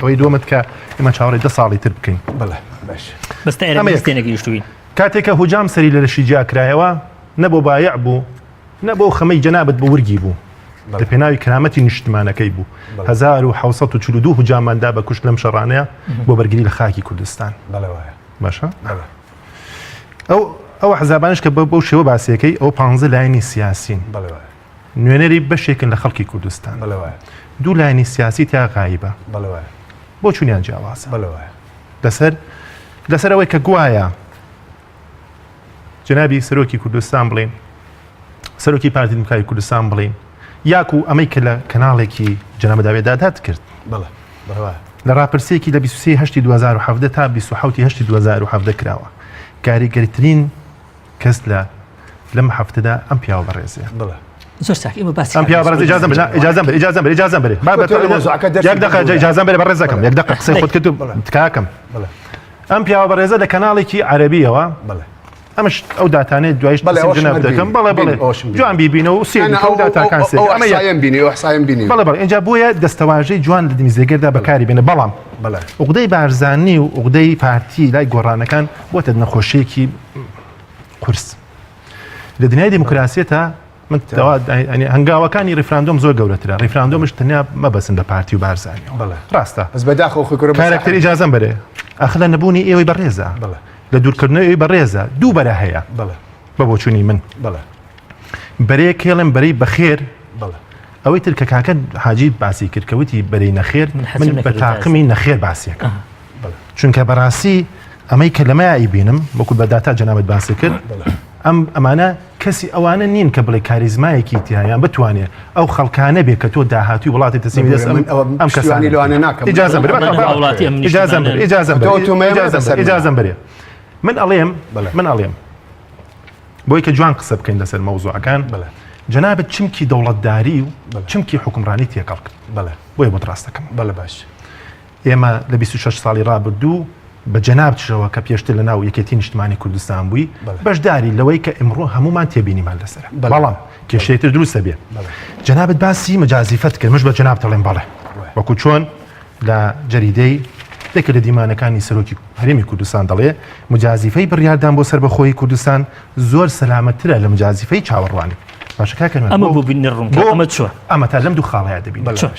[SPEAKER 4] ئەوەی دووەمت کە ئێمە چاوەڕێی دە ساڵی تر بکەین
[SPEAKER 3] بەڵێ باش
[SPEAKER 1] بەس تا ئێرە تێنەگەیشتووین
[SPEAKER 4] کاتێک کە هوجام سەری لە لەشی جیا کرایەوە. نە بۆ بایع بوو نە بۆ خەمەی جەنابت بۆ ورگی بوو لە پێناوی کەرامەتی نیشتمانەکەی بوو 1942 هجامان دا بە کوشت لەم شەڕانەیە بۆ بەرگری لە خاکی کوردستان باشە ئەو ئەو حزابانش کە بەو شێوە باسیەکەی ئەو پ لایەنی سیاسین نوێنەری بەشێکن لە خەڵکی کوردستان دوو لایەنی سیاسی تیا غایبە بۆ چونیان جیاوازە لەسەر لەسەر ئەوەی کە گوایە جەنابی سەرۆکی کوردستان بڵین سەرۆکی پارتی دیموکراتی کوردستان بڵین یاکو ئەمەی کە لە کەناڵێکی جەنابە داوێدادات کرد لە راپرسیەکی لە 23 هەشتی 2017 تا 27 هەشتی 2017 کراوە کاریگەرترین کەس لە لەم هەفتەدا ئەم پیاوە بەڕێزەیە.
[SPEAKER 3] بەڵێ.
[SPEAKER 1] زۆر چاک ئێمە باسی
[SPEAKER 4] ئەم پیاوە بەڕێز ئیجازەم بە ئیجازەم بە ئیجازەم بە ئیجازەم بەرێ با یەک دەقە ئیجازەم بەرێ بەڕێزەکەم یەک دەقە قسەی خۆت کرد و تکاکەم ئەم پیاوە بەڕێزە لە کەناڵێکی عەرەبیەوە ئەمش ئەو داتانەی دوایش
[SPEAKER 3] بەڵێ ئەوەشم
[SPEAKER 4] جناب
[SPEAKER 3] هەر
[SPEAKER 4] دەکەم
[SPEAKER 3] بینی.
[SPEAKER 4] بەڵێ بەڵێ
[SPEAKER 3] بینی، ئەوەشم بینی.
[SPEAKER 4] جوان بیبینەوە و سێ
[SPEAKER 3] ئەنا
[SPEAKER 4] ئەو
[SPEAKER 3] ئەو
[SPEAKER 4] داتاکان
[SPEAKER 3] ئەو
[SPEAKER 4] سێ
[SPEAKER 3] ئەو
[SPEAKER 4] ئەمە یەک.
[SPEAKER 3] ئەحسایم بینی ئەو ئەحسایم بینی
[SPEAKER 4] بەڵێ بەڵێ ئینجا بۆیە دەستەواژەی جوان لە میزێگەردا بەکاری بێنە بەڵام
[SPEAKER 3] بەڵێ.
[SPEAKER 4] عوقدەی بارزانی و عوقدەی پارتی لای گۆڕانەکان بۆتە نەخۆشیەکی قورس لە دنیای دیموکراسیەتە من هەنگاوەکانی ریفراندۆم زۆر گەورەترە ریفراندۆمش تەنیا مەبەسن بە پارتی و بارزانانی ڕاستە
[SPEAKER 3] بەس بەداخەوە خۆی کورە
[SPEAKER 4] کارەکتەر ئیجازەم بەرێ ئەخ لە نەبوونی ئێوەی بەڕێزە لە دوورکردنەوەی ئێوەی بەڕێزە دوو بەرە هەیە بە بۆچوونی من بەرەیەک کێڵم بەرەی بەخێر ئەوەی تر کە کاکە حاجی باسی کرد کە وتی بەرەی نەخێر من بە تاقمی نەخێر باسیەکەم چونکە بەڕاستی ئەمەی کە لەمەیا ئەیبینم وەکو بە داتا جەنابت باسی کرد ئەم ئەمانە کەسی ئەوانە نین کە بڵێ کاریزمایەکی تیایان بتوانێ ئەو خەڵکانە بێ کە تۆ داهاتوی وڵاتی تەسلیمی دەست ئەم ئەم
[SPEAKER 3] کەسانی لەوانە ناکەم
[SPEAKER 4] ئیجازەم بەرێ ئیجازەم بەرێ ئیجازەم بەرێ ئیجازەم بەرێ من ئەڵێم من ئەڵێم بۆی کە جوان قسە بکەین لەسەر مەوزوعەکان جەنابت چمکی دەوڵەتداری و چمکی حکومڕانی تێکەڵ کرد بۆیە بۆت ڕاستەکەم
[SPEAKER 3] بەڵێ باش
[SPEAKER 4] ئێمە لە 26 ساڵی ڕابردوو بە جەنابتشەوە کە پێشتر لە ناو یەکێتی نیشتمانی کوردستان بووی بەشداری لەوەی کە ئمڕۆ هەمومان تێبینیمان لەسەر بەڵام کێشەی تر دروستە بێ جەنابت باسی مەجازیفەت کرد مش بە جەنابت دەڵێم بەڵێ وەکو چۆن لە جەریدەی یەکێک لە دیمانەکانی سەرۆکی هەرێمی کوردستان دەڵێ مجازیفەی بڕیاردان بۆ سەربەخۆیی کوردستان زۆر سەلامەتترە لە مجازیفەی چاوەڕوانی باشە کاکە نوێن،
[SPEAKER 1] ئەمە
[SPEAKER 4] بۆ
[SPEAKER 1] بۆ بینەر ڕوون کە
[SPEAKER 4] بۆ
[SPEAKER 1] ئەمە چۆن؟
[SPEAKER 4] ئەمە تا لەم دوو خاڵەیا دەبین
[SPEAKER 1] بەڵێ چۆن؟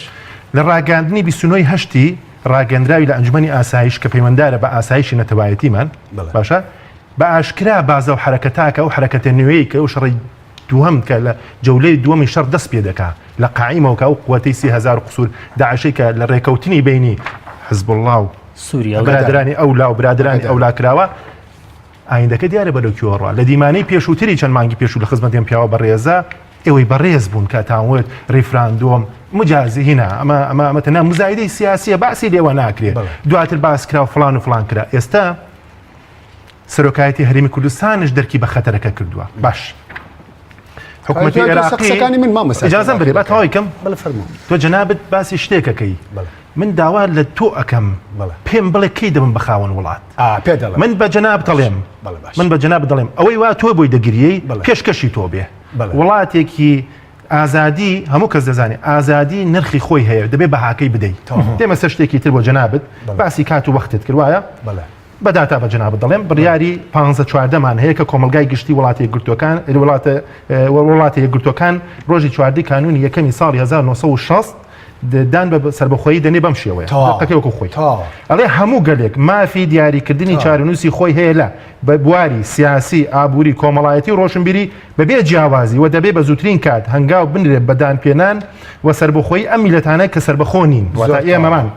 [SPEAKER 4] لە ڕاگەیاندنی 29 هەشتی ڕاگەندراوی لە ئەنجومەنی ئاسایش کە پەیوەندارە بە ئاسایشی نەتەوایەتیمان
[SPEAKER 3] بەڵێ.
[SPEAKER 4] باشە بە ئاشکرا بازە و حەرەکەتاکە ئەو حەرەکەتە نوێی کە ئەو شەڕی دووەم کە لە جەولەی دووەمی شەڕ دەست پێ دەکا لە قائیمەوە کە ئەو قوەتەی 3000 قسوور داعشەی کە لە ڕێکەوتنی بینی حزبوڵڵا و
[SPEAKER 1] سووریا و
[SPEAKER 4] برادرانی ئەولا و برادرانی ئەولا کراوە ئایندەکە دیارە بەرەو کوێوە ڕوا. لە دیمانەی پێشووتری چەند مانگی پێشوو لە خزمەتی ئەم پیاوە بەڕێزە ئێوەی بەڕێز بوون کە تان وت ریفراندۆم مجازی هینا ئەمە ئەمە ئەمە تەنها مزایدەی سیاسیە باسی لێوە ناکرێ دواتر باس کرا و فڵان و فڵان کرا ئێستا سەرۆکایەتی هەرێمی کوردستانش دەرکی بە خەتەرەکە کردووە باش حکومەتی عێراقی
[SPEAKER 3] قسەکانی من مامۆستا
[SPEAKER 4] ئیجازەم بدەی با تەواوی کەم
[SPEAKER 3] بەڵێ فەرموو
[SPEAKER 4] تۆ جەنابت باسی شتێکەکەی
[SPEAKER 3] بەڵێ.
[SPEAKER 4] من داوا لە تۆ ئەکەم
[SPEAKER 3] بەڵێ.
[SPEAKER 4] پێم بڵێ کەی دەبم بە خاوەن وڵات
[SPEAKER 3] ئا پێ دەڵێم
[SPEAKER 4] من بە جەنابت دەڵێم
[SPEAKER 3] بەڵێ باش.
[SPEAKER 4] من بە جەنابت دەڵێم ئەوەی وا تۆ بۆی دەگریەی
[SPEAKER 3] بەڵێ.
[SPEAKER 4] پێشکەشی تۆ بێ
[SPEAKER 3] بەڵێ.
[SPEAKER 4] وڵاتێکی ئازادی هەموو کەس دەزانێ ئازادی نرخی خۆی هەیە دەبێ بەهاکەی بدەی
[SPEAKER 3] تەواو.
[SPEAKER 4] دێمە سەر شتێکی تر بۆ جەنابت
[SPEAKER 3] بەڵێ.
[SPEAKER 4] باسی کات و وەختت کرد وایە
[SPEAKER 3] بەڵێ.
[SPEAKER 4] بە داتا بە جەنابت دەڵێم بڕیاری پانزە چواردەمان هەیە کە کۆمەڵگای گشتی وڵاتە یەکگرتووەکان وڵاتە وڵاتە یەکگرتووەکان ڕۆژی چواردەی کانوونی یەکەمی ساڵی 1960 دان بە سەربەخۆیی دەنێ بەم شێوەیە دەقەکەی وەکو خۆی ئەڵێ هەموو گەلێک مافی دیاریکردنی چارەنووسی خۆی هەیە لە بە بواری سیاسی ئابووری کۆمەڵایەتی و ڕۆشنبیری بەبێ جیاوازی و دەبێ بە زووترین کات هەنگاو بنرێت بە دانپێنان و سەربەخۆیی ئەم میلەتانە کە سەربەخۆ نین واتە ئێمەمان.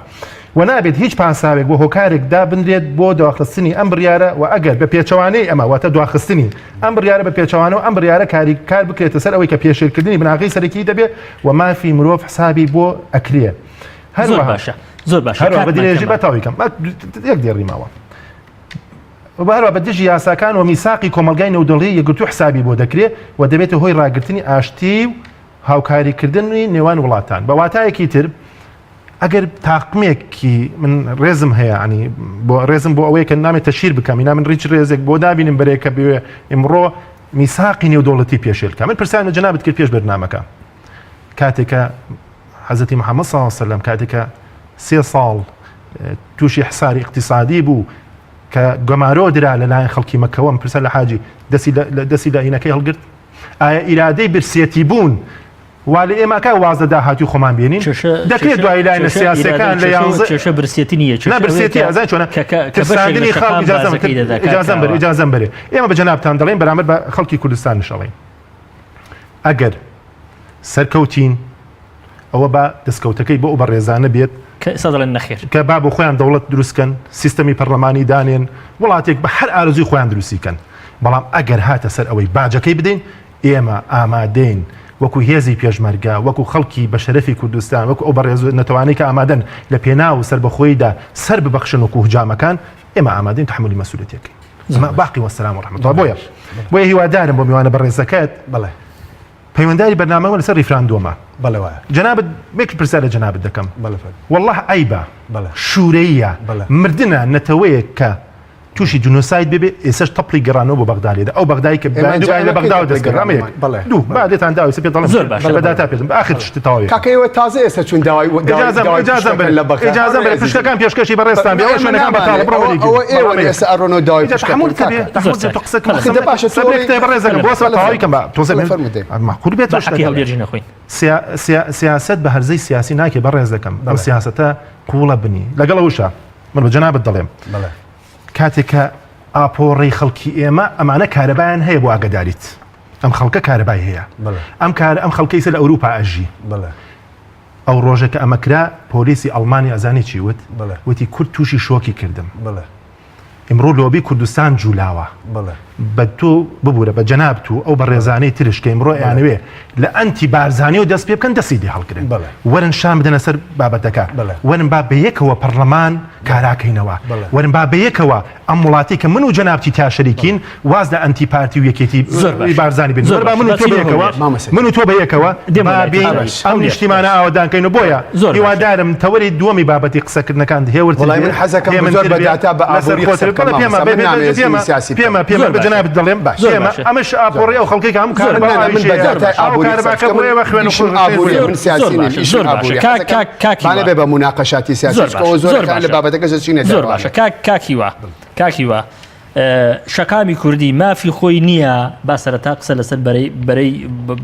[SPEAKER 4] و نابێت هیچ پاساوێک و هۆکارێک دابنرێت بۆ دواخستنی ئەم بڕیارە و ئەگەر بە پێچەوانەی ئەمە واتە دواخستنی ئەم بڕیارە بە پێچەوانەوە ئەم بڕیارە کاری کار بکرێتە سەر ئەوەی کە پێشێلکردنی بناغەی سەرەکی دەبێت و مافی مرۆڤ حسابی بۆ ئەکرێ
[SPEAKER 1] زۆر باشە زۆر باشە
[SPEAKER 4] هەروەها بە درێژی بە تەواوی کەم یەک دێڕی ماوە و هەروە بە دژی یاساکان و میساقی کۆمەڵگای نێودەوڵەتی یەکگرتوو حسابی بۆ دەکرێ و دەبێتە هۆی ڕاگرتنی ئاشتی و هاوکاریکردنی نێوان وڵاتان بە واتایەکی تر ئەگەر تاقمێکی من ڕێزم هەیە ینی بۆ ڕێزم بۆ ئەوەیە کە نامێت تەشیر بکەم اینا من ڕیچ ڕێزێک بۆ نابینم بەرێ کە بێ ئمڕۆ میساقی نێودەوڵەتی پێشێل کە من پرسیارم لە جەنابت کرد پێش بەرنامەکە کاتێکە حەزرەتی محەممەد صلی الله علیه وسلم کاتێکە سێ ساڵ تووشی حساری اقتصادی بوو کە گەمارۆ درا لەلایەن خەڵکی مەکەوەم پرسە لە حاجی دەستی دەستی لە ئینەکەی هەڵگرت. ئایا ئیرادەی برسێتی بوون وا لە ئێمە ئەکا واز لە داهاتووی خۆمان بێنین؟
[SPEAKER 1] کێشە
[SPEAKER 4] دەکرێت
[SPEAKER 1] کێشە
[SPEAKER 4] دوایی لایەنە
[SPEAKER 1] کێشە
[SPEAKER 4] سیاسیەکان
[SPEAKER 1] ئیرادە
[SPEAKER 4] لە
[SPEAKER 1] کێشە
[SPEAKER 4] یانزە
[SPEAKER 1] کێشە برسێتی نییە
[SPEAKER 4] نا
[SPEAKER 1] کێشە ئەوەیە
[SPEAKER 4] برسێتی
[SPEAKER 1] کە
[SPEAKER 4] ئەزانی چۆنە
[SPEAKER 1] کە کە کە بەشێک لە
[SPEAKER 4] ترساندنی خەڵک
[SPEAKER 1] شەقام
[SPEAKER 4] ئیجازەم
[SPEAKER 1] بازەکەی دەدا کاک
[SPEAKER 4] ئیجازەم بەرێ
[SPEAKER 1] کاوە.
[SPEAKER 4] ئیجازەم بەرێ ئێمە بە جەنابتان دەڵێین بەرامبەر بە خەڵکی کوردستانیش ئەڵێین ئەگەر سەرکەوتین ئەوە با دەستکەوتەکەی بۆ ئەو بەڕێزانە بێت
[SPEAKER 1] کە ئێستا دەڵێن نەخێر.
[SPEAKER 4] کە با بۆ خۆیان دەوڵەت دروست کەن، سیستەمی پەرلەمانی دانێن، وڵاتێک بە هەر ئارەزووی خۆیان دروستی کەن. بەڵام ئەگەر هاتە سەر ئەوەی باجەکەی بدەین، ئێمە ئامادەین وەکو هێزی پێشمەرگە، وەکو خەڵکی بە شەرەفی کوردستان، وەکو ئەو بەڕێز نەتەوانەی کە ئامادەن لە پێناو سەربەخۆییدا سەر ببەخشن وەکو هجامەکان، ئێمە ئامادەین تەحەمولی مەسئولیەتی بکەین. ئەمە باقی وەسەلام و ڕەحمەتوڵا. بۆیە بۆیە هیوادارم بۆ میوانە بەڕێزەکەت
[SPEAKER 3] بەڵێ.
[SPEAKER 4] پەیوەنداری بەرنامەمە لەسەر ڕیفراندۆمە.
[SPEAKER 3] بەڵێ وایە.
[SPEAKER 4] جەنابت یەک پرسیار لە جەنابت دەکەم.
[SPEAKER 3] بەڵێ فەرموو.
[SPEAKER 4] وەڵڵاه عەیبە.
[SPEAKER 3] بەڵێ.
[SPEAKER 4] شوورەییە.
[SPEAKER 3] بەڵێ.
[SPEAKER 4] مردنە نەتەوەیەک کە تووشی جینۆساید ببێ ئێسەش تەپڵی گەڕانەوە بۆ بەغدا لێدە ئەو بەغدای کە
[SPEAKER 3] ئێمە
[SPEAKER 4] دوای لە بەغداوە دەست کرد ئەمە یەک.
[SPEAKER 3] بەڵێ.
[SPEAKER 4] دوو با لێتان داوە ئێستا پێت دەڵێم
[SPEAKER 1] زۆر باشە.
[SPEAKER 4] بە داتا پێت دەڵێم. ئاخر شت تەواوی.
[SPEAKER 3] کاکە ئێوە تازە ئێستا چوون داوای
[SPEAKER 4] ئیجازەم
[SPEAKER 3] داوای
[SPEAKER 4] ئیجازەم
[SPEAKER 3] پشکەکەن
[SPEAKER 4] بەرێ
[SPEAKER 3] لە بەغدا.
[SPEAKER 4] ئیجازەم بەرێ پشکەکان پێشکەشی بەڕێزتان بێ ئەوە شوێنەکان بەتاڵە بڕۆ وەری
[SPEAKER 3] ئەوە
[SPEAKER 4] گرن.
[SPEAKER 3] ئێوە
[SPEAKER 4] بەڵام
[SPEAKER 3] ئێستا ئەڕۆنەوە داوای
[SPEAKER 4] ئیجا
[SPEAKER 3] پشکەکەن
[SPEAKER 4] تەحەمول
[SPEAKER 3] کاکە.
[SPEAKER 4] بێ تەحەمول
[SPEAKER 1] زۆر
[SPEAKER 4] تۆ قسە کەم
[SPEAKER 3] ئەخ دە باشە تۆ
[SPEAKER 4] سەبرێک تێ بەڕێزەکەم بۆ سەر تەواوی کەم بە تۆزێ
[SPEAKER 3] بەڵێ فەرموو دەی.
[SPEAKER 4] مەعقول بێت
[SPEAKER 1] با
[SPEAKER 4] تۆ
[SPEAKER 1] حەقی
[SPEAKER 4] شتەکە.
[SPEAKER 1] هەولێریش نەخۆین.
[SPEAKER 4] سیاسەت بە هەرزەی سیاسی ناکێ بەڕێز دەکەم ئەم سیاسەتە قوڵە بنی لەگەڵ ئەوشا من بە جەنابت دەڵێم کاتێک کە ئاپۆڕی خەڵکی ئێمە ئەمانە کارەبایان هەیە بۆ ئاگداریت ئەم خەڵکە کارەبای هەیە ئەم کار ئەم خەڵکەی سەر لە ئەوروپا ئەژی ئەو ڕۆژە کە ئەمە کرا پۆلیسی ئەڵمانی ئەزانی چی وت وتی کورد تووشی شۆکی کردم ئیمڕۆ لۆبی کوردستان جولاوە بە تۆ ببورە بە جەنابت و ئەو بەڕێزانەی ترش کە ئیمڕۆ ئەیانەوێ لە ئەنتی بارزانیەوە دەست پێ بکەن دەستی لێ هەڵگرن وەرن شان بدەنە سەر بابەتەکە وەرن با بەیەکەوە پەڕلەمان کاراکەینەوە وەرن با بەیەکەوە ئەم وڵاتی کە من و جەنابتی تیا شەریکین واز لە ئەنتی پارتی و یەکێتی بارزانی بن زۆر با من و تۆ بەیەکەوە من و تۆ بەیەکەوە با بێین ئەم نیشتیمانە ئاوەدان کەین و بۆیە هیوادارم تەوەری دووەمی بابەتی قسەکردنەکان هێورتر
[SPEAKER 3] وەڵای من
[SPEAKER 4] بێ
[SPEAKER 3] حەزەکەم
[SPEAKER 4] هێمنتر
[SPEAKER 3] زۆر بە
[SPEAKER 4] بێ
[SPEAKER 3] داتا بە
[SPEAKER 4] لەسەر
[SPEAKER 3] ئابووری قسە
[SPEAKER 4] خۆتر
[SPEAKER 3] بکەم
[SPEAKER 4] بەڵێ پێمە
[SPEAKER 3] مامۆستا
[SPEAKER 4] بێ
[SPEAKER 3] من
[SPEAKER 4] بێ
[SPEAKER 3] نامەوێت
[SPEAKER 4] پێمە
[SPEAKER 3] سیاسی بکەم
[SPEAKER 4] پێمە پێمە
[SPEAKER 1] زۆر
[SPEAKER 4] بە
[SPEAKER 1] باشە.
[SPEAKER 4] جەنابت دەڵێم
[SPEAKER 1] زۆر
[SPEAKER 4] پێمە
[SPEAKER 1] باشە.
[SPEAKER 4] ئەمەش ئاپۆڕی ئەو خەڵکەی کە هەموو
[SPEAKER 1] زۆر
[SPEAKER 4] کارەبا
[SPEAKER 3] نا نا من
[SPEAKER 4] ئاویش
[SPEAKER 3] بە
[SPEAKER 4] هەیە
[SPEAKER 3] داتای
[SPEAKER 4] ئەو
[SPEAKER 3] ئابووری قسە
[SPEAKER 4] کارەباکە
[SPEAKER 3] بکەم
[SPEAKER 4] بۆ ئێوە خوێن و
[SPEAKER 3] ئیشم
[SPEAKER 4] خوڕ
[SPEAKER 3] ئابووریە
[SPEAKER 1] زۆر
[SPEAKER 3] من
[SPEAKER 1] زۆر
[SPEAKER 3] سیاسی نیم
[SPEAKER 1] باشە
[SPEAKER 3] ئیشم
[SPEAKER 1] زۆر باشە
[SPEAKER 3] ئابووریە
[SPEAKER 1] کاک
[SPEAKER 3] حەزەکەم
[SPEAKER 1] کاک کاک
[SPEAKER 3] با
[SPEAKER 1] هیوا
[SPEAKER 3] نەبێ بە موناقەشاتی سیاسی
[SPEAKER 1] زۆر
[SPEAKER 3] چونکە ئەوە
[SPEAKER 1] باشە زۆر
[SPEAKER 3] زۆرەکان لە
[SPEAKER 1] باشە
[SPEAKER 3] بابەتەکە دەچینە
[SPEAKER 1] زۆر
[SPEAKER 3] دەرەوە
[SPEAKER 1] باشە کاک کاک هیوا کاک هیوا شەقامی کوردی مافی خۆی نییە با سەرەتا قسە لەسەر بەرەی بەرەی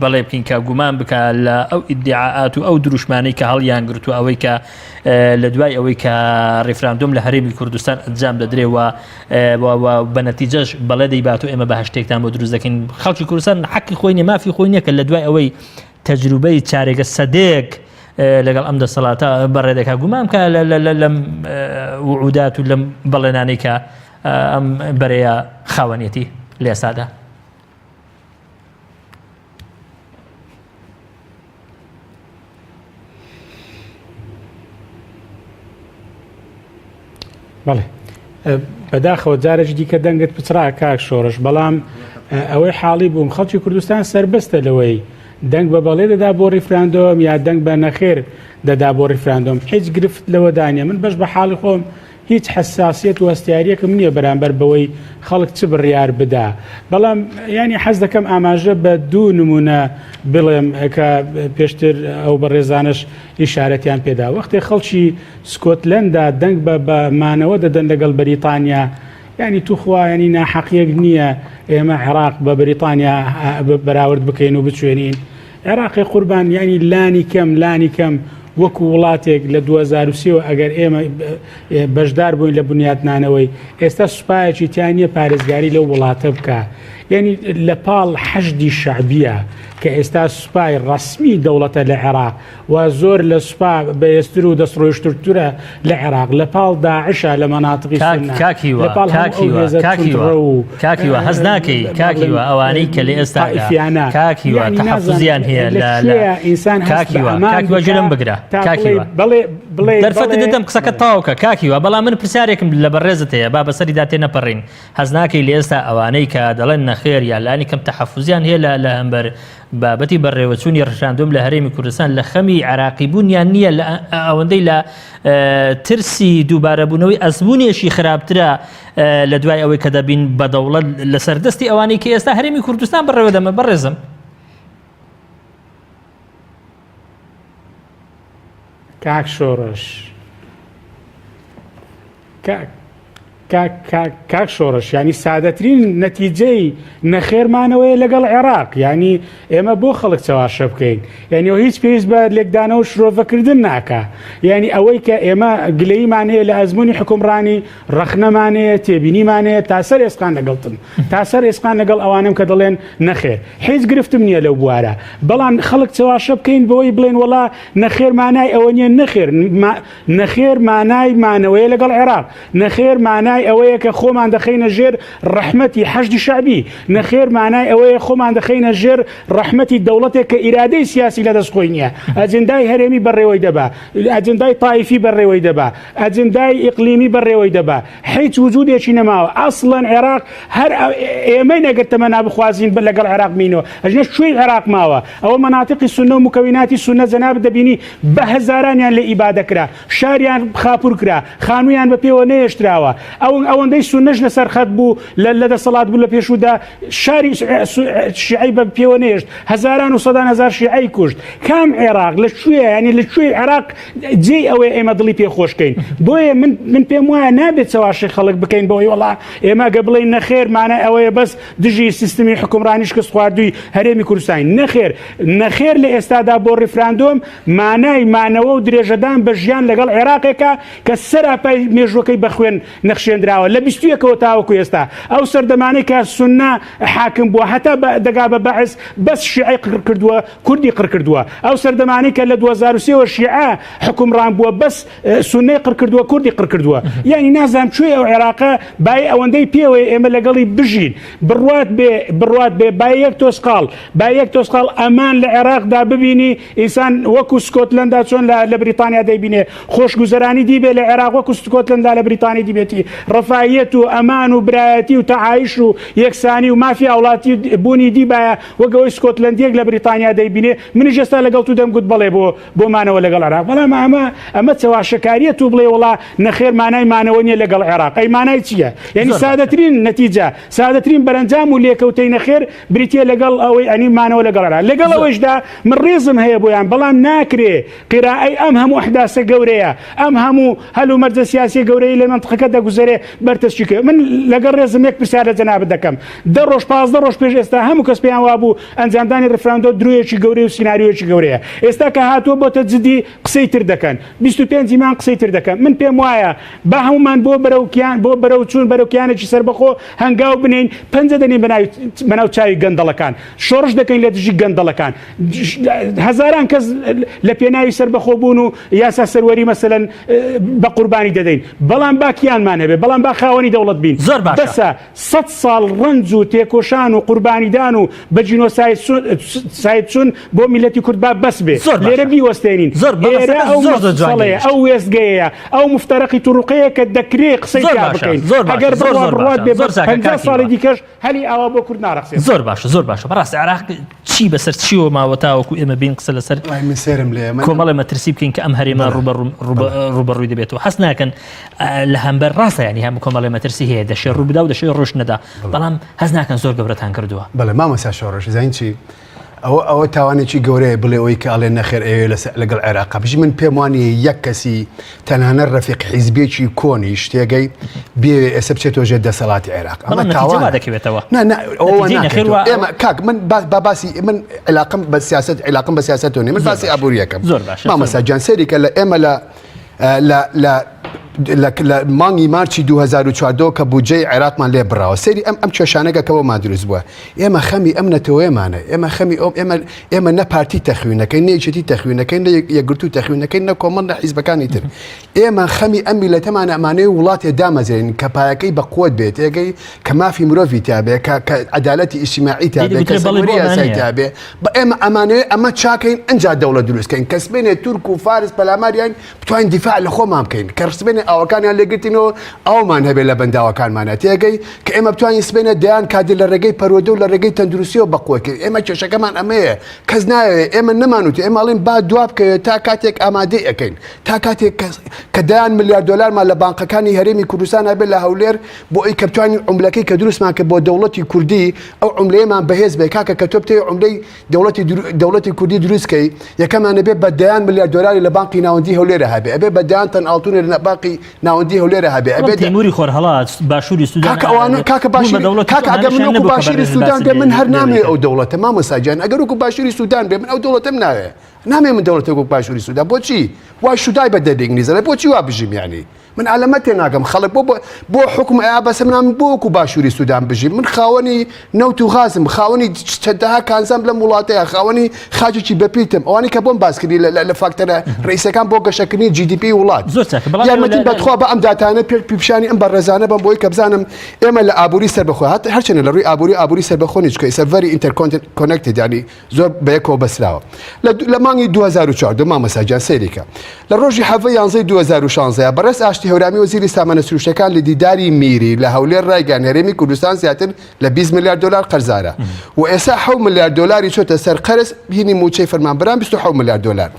[SPEAKER 1] بەڵێ بکەین کە گومان بکە لە ئەو ئیدعاات و ئەو دروشمانەی کە هەڵیان گرتو ئەوەی کە لە دوای ئەوەی کە ڕیفراندۆم لە هەرێمی کوردستان ئەنجام دەدرێ و بە نەتیجەش بەڵێ دەیبات و ئێمە بە هەشتێکتان بۆ دروست دەکەین خەڵکی کوردستان حەقی خۆی نیە مافی خۆی نییە کە لە دوای ئەوەی تەجروبەی چارێگە سەدەیەک لەگەڵ ئەم دەسەڵاتە بەڕێ دەکات گومان بکە لەم وعودات و لەم بەڵێنانەی کە ئەم بەرەیە خاوەنیەتی لە ئێستادا.
[SPEAKER 2] بەڵێ بەداخەوە جارێکی دیکە دەنگت پچڕا کاک شۆڕش بەڵام ئەوەی حاڵی بووم خەڵکی کوردستان سربەستە لەوەی دەنگ بە بەڵێ دەدا بۆ ڕیفراندۆم یا دەنگ بە نەخێر دەدا بۆ ڕیفراندۆم هیچ گرفت لەوەدانە من بەش بە حاڵی خۆم هیچ حەساسیەت و هەستیاریەکم نییە بەرامبەر بەوەی خەڵک چ بڕیار بدا بەڵام ینی حەز دەکەم ئاماژە بە دوو نمونە بڵێم کە پێشتر ئەو بەڕێزانش ئیشارەتیان پێدا وەختێ خەڵکی سکۆتلەندا دەنگ بە بە مانەوە دەدەن لەگەڵ بەریتانیا یانی توخوا ینی ناحەقیەک نییە ئێمە عێراق بە بەریتانیا بەراورد بکەین و بچوێنین عێراقی قوربان ینی لانی کەم لانی کەم وەکو وڵاتێک لە 2023 ئەگەر ئێمە بەشدار بووین لە بنیاتنانەوەی ئێستا سوپایەکی تیا نییە پارێزگاری لەو وڵاتە بکە یعنی لە پاڵ حەشدی شەعبیە کە ئێستا سوپای ڕەسمی دەوڵەتە لە عێراق و زۆر لە سوپا بەهێزتر و دەستڕۆیشترترە لە عێراق لە پاڵ داعشە لە مەناتقی
[SPEAKER 1] کاک
[SPEAKER 2] سوننە
[SPEAKER 1] کاک هیوا
[SPEAKER 2] لە پاڵ
[SPEAKER 1] کاک
[SPEAKER 2] هەموو ئەو
[SPEAKER 1] هیوا
[SPEAKER 2] هێزە
[SPEAKER 1] کاک هیوا
[SPEAKER 2] توندڕەو و
[SPEAKER 1] کاک هیوا هەست ناکەی
[SPEAKER 2] با
[SPEAKER 1] کاک
[SPEAKER 2] بڵێین
[SPEAKER 1] هیوا ئەوانەی کە لە ئێستادا
[SPEAKER 2] تائیفیانە
[SPEAKER 1] کاک هیوا
[SPEAKER 2] یعنی نازانم
[SPEAKER 1] تەحەفوزیان هەیە
[SPEAKER 2] لە
[SPEAKER 1] لە لە
[SPEAKER 2] کوێیە ئینسان هەست
[SPEAKER 1] کاک
[SPEAKER 2] بە
[SPEAKER 1] هیوا
[SPEAKER 2] ئەمان
[SPEAKER 1] کاک هیوا گوێ لەم
[SPEAKER 2] بکا
[SPEAKER 1] بگرە
[SPEAKER 2] تا
[SPEAKER 1] کاک
[SPEAKER 2] بڵێ
[SPEAKER 1] هیوا
[SPEAKER 2] بەڵێ بڵێ
[SPEAKER 1] دەرفەتت
[SPEAKER 2] بەڵێ
[SPEAKER 1] دەدەم قسەکەت تەواو کە کاک هیوا بەڵام من پرسیارێکم لە بەڕێزت هەیە با بەسەریدا تێنەپەڕین هەست ناکەی لە ئێستا ئەوانەی کە دەڵێن نەخێر یا لانی کەم تەحەفوزیان هەیە لە لە هەمبەر بابەتی بەڕێوەچوونی ڕیفراندۆم لە هەرێمی کوردستان لە خەمی عێراقی بوونیان نییە لە ئەوەندەی لە ترسی دووبارەبوونەوەی ئەزموونێکی خراپترە لە دوای ئەوەی کە دەبین بە دەوڵەت لەسەر دەستی ئەوانەی کە ئێستا هەرێمی کوردستان بەڕێوە دەمە بەڕێزم.
[SPEAKER 2] کاک شۆڕش کاک. کاک کاک کاک شۆڕش یانی سادەترین نەتیجەی نەخێرمانەوەیە لەگەڵ عێراق یانی ئێمە بۆ خەڵک چەواشە بکەین یعنی هیچ پێویست بە لێکدانەوە شرۆڤەکردن ناکا یعنی ئەوەی کە ئێمە گلەیمان هەیە لە ئەزمموی حکومڕانی ڕەخنەمان هەیە تێبینیمان هەیە تا سەر ئێسقان لەگەڵتم تا سەر ئێسقان لەگەڵ ئەوانم کە دەڵێن نەخێر هیچ گرفتم نییە لەو بوارە بەڵام خەڵک چەواشە بکەین بەوەی بڵێن وڵا نەخێر مانای ئەوە نییە نەخێر نەخێر مانای مانەوەیە لەگەڵ عێراق، نەخێر مانای ئەوەیە کە خۆمان دەخەینە ژێر ڕەحمەتی حەشدی شەعبی، نەخێر مانای ئەوەیە خۆمان دەخەینە ژێر ڕەحمەتی دەوڵەتێک کە ئیرادەی سیاسی لەدەست خۆی نییە، ئەجندای هەرێمی بەڕێوەی دەبا، ئەجندای تایفی بەڕێوەی دەبا، ئەجندای ئیقلیمی بەڕێوەی دەبا، هیچ وجودێکی نەماوە، ئەسڵەن عێراق هەر ئێمەین ئەگەر تەمەنا بخوازین لەگەڵ عێراق بمینەوە، ئەژنە کوێی عێراق ماوە؟ ئەوە مەناتیقی سوننە و موکەویناتی سوننە جەنابت دەبینی بە هەزارانیان لێ ئیبادە کرا، شاریان خاپوور کرا، خانوویان بە پێوە نەهێشتراوە، ئەو ئەوەندەی سوننەش لەسەر خەت بوو لە لە دەسەڵات بوو لە پێشوودا شاری شیعەی بە پێوە نەهێشت، هەزاران و سەدان هەزار شیعەی کوشت. کام عێراق لە کوێیە؟ یانی لە کوێی عێراق جێی ئەوەیە ئێمە دڵی پێ خۆش کەین؟ بۆیە من من پێم وایە نابێت چەواشەی خەڵک بکەین بەوەی وەڵا ئێمە گە بڵێین نەخێر مانای ئەوەیە بەس دژی سیستمی حوکمڕانی شکستخواردووی هەرێمی کوردستانین. نەخێر، نەخێر لە ئێستادا بۆ ڕیفراندۆم مانای مانەوە و درێژەدان بە ژیان لەگەڵ عێراقێکە کە سەراپای مێژووەکەی بە خوێن نەخشێندراوە لە 21ەوە تاوەکو ئێستا ئەو سەردەمانەی کە سوننە حاکم بووە هەتا دەگا بە بەعس بەس شیعەی قڕ کردووە کوردی قڕ کردووە ئەو سەردەمانەی کە لە 2003ەوە شیعە حوکمڕان بووە بەس سونەی قڕکردووە کوردی قڕکردووە یعنی نازانم کوێ ئەو عێراقە بای ئەوەندەی پێوەیە ئێمە لەگەڵی بژین بڕوات بێ بڕوات بێ با یەک تۆسقاڵ با یەک تۆسقاڵ ئەمان لە عێراقدا ببینی ئینسان وەکو سکۆتلەندا چۆن لە لە بریتانیا دەیبینێ خۆشگوزەرانی دیبێ لە عێراق وەکو سکۆتلەندا لە بریتانی دیبێتی ڕەفایەت و ئەمان و برایەتی و تەعایش و یەکسانی و مافی هاوڵاتی بوونی دیبایە وەک ئەوەی سکۆتلەندیەک لە بریتانیا دەیبینێ منیش ئێستا لەگەڵ تو دەمگوت بەڵێ بۆ بۆ مانەوە لەگەڵ عێراق بەڵام ئەمە ئەمە چەواشەکاریە تو بڵێ وڵا نەخێر مانای مانەوە نیە لەگەڵ عێراق ئەی مانای چییە یعنی سادەترین نەتیجە سادەترین بەرەنجام و لێکەوتەی نەخێر بریتە لەگەڵ ئەوەی ئەنی مانەوە لەگەڵ عێراق لەگەڵ ئەوەیشدا من ڕێزم هەیە بۆیان بەڵام ناکرێ قیرائەی ئەم هەموو ئەحداسە گەورەیە ئەم هەموو هەلومەرجە سیاسیە گەورەی لە مەنتقەکە دەگوزەرێ بەرتەسکی کە من لەگەڵ ڕێزم یەک پرسیار لە جەنابت دەکەم دە ڕۆژ 15 ڕۆژ پێش ئێستا هەموو کەس پێیان وابوو ئەنجامدانی ڕیفراندۆم درۆیەکی گەورەیە و سیناریۆیەکی گەورەیە. ئێستا کە هاتووە بۆتە جدی قسەی تر دەکەن. 25 ی مانگ قسەی تر دەکەن. من پێم وایە با هەموومان بۆ بەرەو کیان بۆ بەرەو چوون بەرەو کیانێکی سەربەخۆ هەنگاو بنێین، پەنجە دەنێین بەناوی بەناو چاوی گەندەڵەکان. شۆڕش دەکەین لە دژی گەندەڵەکان. هەزاران کەس لە پێناوی سەربەخۆبوون و یاسا سەروەری مەسەلەن بە قوربانی دەدەین. بەڵام با کیانمان هەبێ. بەڵام با خاوەنی دەوڵەت بین.
[SPEAKER 1] زۆر باشە.
[SPEAKER 2] بەسە. سەت ساڵ ڕەنج و تێکۆشان و قوربانیدان و بە جینۆساید چوون بۆ میللەتی کورد با بەس بێ
[SPEAKER 1] زۆر باشە.
[SPEAKER 2] لێرە بیوەستێنین
[SPEAKER 1] زۆر بە
[SPEAKER 2] ئێرە
[SPEAKER 1] قسەکە
[SPEAKER 2] ئەو
[SPEAKER 1] زۆر زۆر جوان
[SPEAKER 2] مەفسەڵەیە
[SPEAKER 1] گەیشت.
[SPEAKER 2] ئەو وێستگەیە ئەو مفتەرەقی توڕوقەیە کە دەکرێ قسەی
[SPEAKER 1] زۆر
[SPEAKER 2] تیا
[SPEAKER 1] باشە
[SPEAKER 2] بکەین
[SPEAKER 1] زۆر باشە
[SPEAKER 2] ئەگەر
[SPEAKER 1] زۆر
[SPEAKER 2] بڕوا
[SPEAKER 1] زۆر
[SPEAKER 2] بڕوات
[SPEAKER 1] باشە
[SPEAKER 2] بێ بە
[SPEAKER 1] زۆر چاکە
[SPEAKER 2] 50
[SPEAKER 1] کاک
[SPEAKER 2] ساڵی
[SPEAKER 1] هیوا.
[SPEAKER 2] دیکەش هەلی ئاوا بۆ کورد ناڕەخسێت.
[SPEAKER 1] زۆر باشە زۆر باشە بەڕاست عێراق چی بەسەر چیەوە ماوە تاوەکو ئێمە بین قسە لەسەر
[SPEAKER 3] وای من سێرم لێ من
[SPEAKER 1] کۆمەڵە مەترسی بکەین کە ئەم هەرێمە
[SPEAKER 3] بەڵێ بەڵێ
[SPEAKER 1] ڕووبەڕووی دەبێتەوە هەست ناکەن لە هەمبەر ڕاستە ینی هەموو کۆمەڵی مەترسی هەیە دەشێ ڕوو بدا و دەشێ ڕۆژ نەدا بەڵام هەست ناکەن زۆر گەورەتان کردووە
[SPEAKER 3] بەڵێ مامۆستا شۆڕش زین چی ئەوە ئەوە تاوانێکی گەورەیە بڵێ ئەوەی کە ئەڵێ نەخێر ئەوێ لەسەر لەگەڵ عێراق بژی من پێم وانە یەک کەسی تەنانە ڕەفیق حیزبێکی کۆنی شتێگەی بێ ئێستا بچێتەوە ژێر دەسەڵاتی عێراق
[SPEAKER 1] ئەمە تاوان دەکەوێتەوە
[SPEAKER 3] ئێمە کاک من با باسی من علاقم بە سیاست علاقم بە سیاستەوە من باسی ئابووریەکەم
[SPEAKER 1] زۆر باش
[SPEAKER 3] مامۆستا گیان سەیری کە لە ئێمە لە لە لە لە مانگی مارچی 2014 کە بودجەی عێراقمان لێ بڕاوە سەیری ئەم ئەم کێشانەگە کە بۆمان دروست بووە ئێمە خەمی ئەم نەتەوەیەمانە ئێمە خەمی ئەو ئێمە ئێمە نە پارتی تەخوینەکەی نە یەکێتی تەخوینەکەی نە یەکگرتوو تەخوینەکەی نە کۆمەڵ نە حیزبەکانی تر ئێمە خەمی ئەم میلەتەمانە ئەمانەیە وڵاتێ دامەزرێنین کە پایەکەی بە قوت بێت تێگەی کە مافی مرۆڤی تیا بێ کە کە عەدالەتی ئیجتیماعی تیا بێ کە سەروەری یاسای تیا بێ بە ئێمە ئەمانەوێ ئەمە چاکەین ئەنجا دەوڵەت دروست کەین کە سبەینێ تورک و فارس پەلاماریان بتوانین دیفاع لە خۆمان بکەین کە سبەینێ ئاوەکانیان لێگرتینەوە ئاومان هەبێ لە بەنداوەکانمانە تێگەی کە ئێمە بتوانین سبەینێ دەیان کادر لە ڕێگەی پەروەردە و لە ڕێگەی تەندروستیەوە بەقوەت کەین ئێمە کێشەکەمان ئەمەیە کەس نایەوێ ئێمە نەمانوتی ئێمە ئەڵێن با دوا بکەوێت تا کاتێک ئامادەی ئەکەین تا کاتێک کە دەیان ملیار دۆلارمان لە بانقەکانی هەرێمی کوردستان هەبێت لە هەولێر بۆ ئەوی کە بتوانین عوملەکەی کە دروستمان کرد بۆ دەوڵەتی کوردی ئەو عوملەیەمان بەهێز بێ کاکە کە تۆ بتەوێ عوملەی دەوڵەتی دەوڵەتی کوردی دروست کەی یەکەمان ئەبێ بە دەیان ملیار دۆلاری لە بانقی ناوەندی هەولێرە هەبێ ئەبێ بە دەیان تەن ئاڵتونێ لە بانقی. باخی ناوەندی هەولێرە هەبێ
[SPEAKER 1] بەڵام
[SPEAKER 3] ئەبێ
[SPEAKER 1] تەیموری خۆرهەڵات باشووری سوودان
[SPEAKER 3] کاکە ئەوانە کاکە
[SPEAKER 1] بوون بە
[SPEAKER 3] باشووری
[SPEAKER 1] دەوڵەت
[SPEAKER 3] کاکە ئەگەر من
[SPEAKER 1] ئەمانەشیان
[SPEAKER 3] وەکو
[SPEAKER 1] نەبوو کە
[SPEAKER 3] باشووری
[SPEAKER 1] بەڕێز
[SPEAKER 3] سوودان
[SPEAKER 1] باست
[SPEAKER 3] بێ من
[SPEAKER 1] لێ
[SPEAKER 3] هەر
[SPEAKER 1] لێ
[SPEAKER 3] نامەوێ
[SPEAKER 1] دەکرد.
[SPEAKER 3] ئەو دەوڵەتە مامۆستا گیان ئەگەر وەکو باشووری سوودان بێ من ئەو دەوڵەتەم ناوێ نامەوێ من دەوڵەتێک وەک باشووری سوودان بۆچی وای شودای بە دەردی ئینگلیز ئەڵێ بۆچی وا بژیم یانی من ئالەمە تێناگەم خەڵک بۆ بۆ حوکم ئەیا بەسە من من بۆ وەکو باشووری سوودان بژیم من خاوەنی نەوت و غازم خاوەنی چەندەها کانزام لەم وڵاتەیە خاوەنی خاکێکی بەپیتم ئەوانی کە بۆم باسکردی لە فاکتەرە ڕئیسەکان بۆ گەشەکردنی GDP وڵات
[SPEAKER 1] زۆر چاکە بەڵام
[SPEAKER 3] یارمەتیم بەتخوا بە ئەم داتانە پێ پیشانی ئەم بەڕێزانە بەم بۆی کە بزانم ئێمە لە ئابووری سەربەخۆ هەت هەرچەنە لە ڕووی ئابووری ئابووری سەربەخۆ نیچ کە ئیسە very interconnected ینی زۆر بەیەکەوە بەسراوە لە مانگی 2014 مامۆستا گیان سەیری کە لە ڕۆژی حەڤە یانزەی 2016 بەڕێز ئاشتی هەورامی وەزیری سامانە سروشتەکان لە دیداری میری لە هەولێر ڕایگەیاند هەرێمی کوردستان زیاتر لە 20 ملیار دلار قەرزارە و ئێستا 7 ملیار دلاری چۆتە سەر قەرز هینی موچەی فەرمانبەران 27 ملیار دلار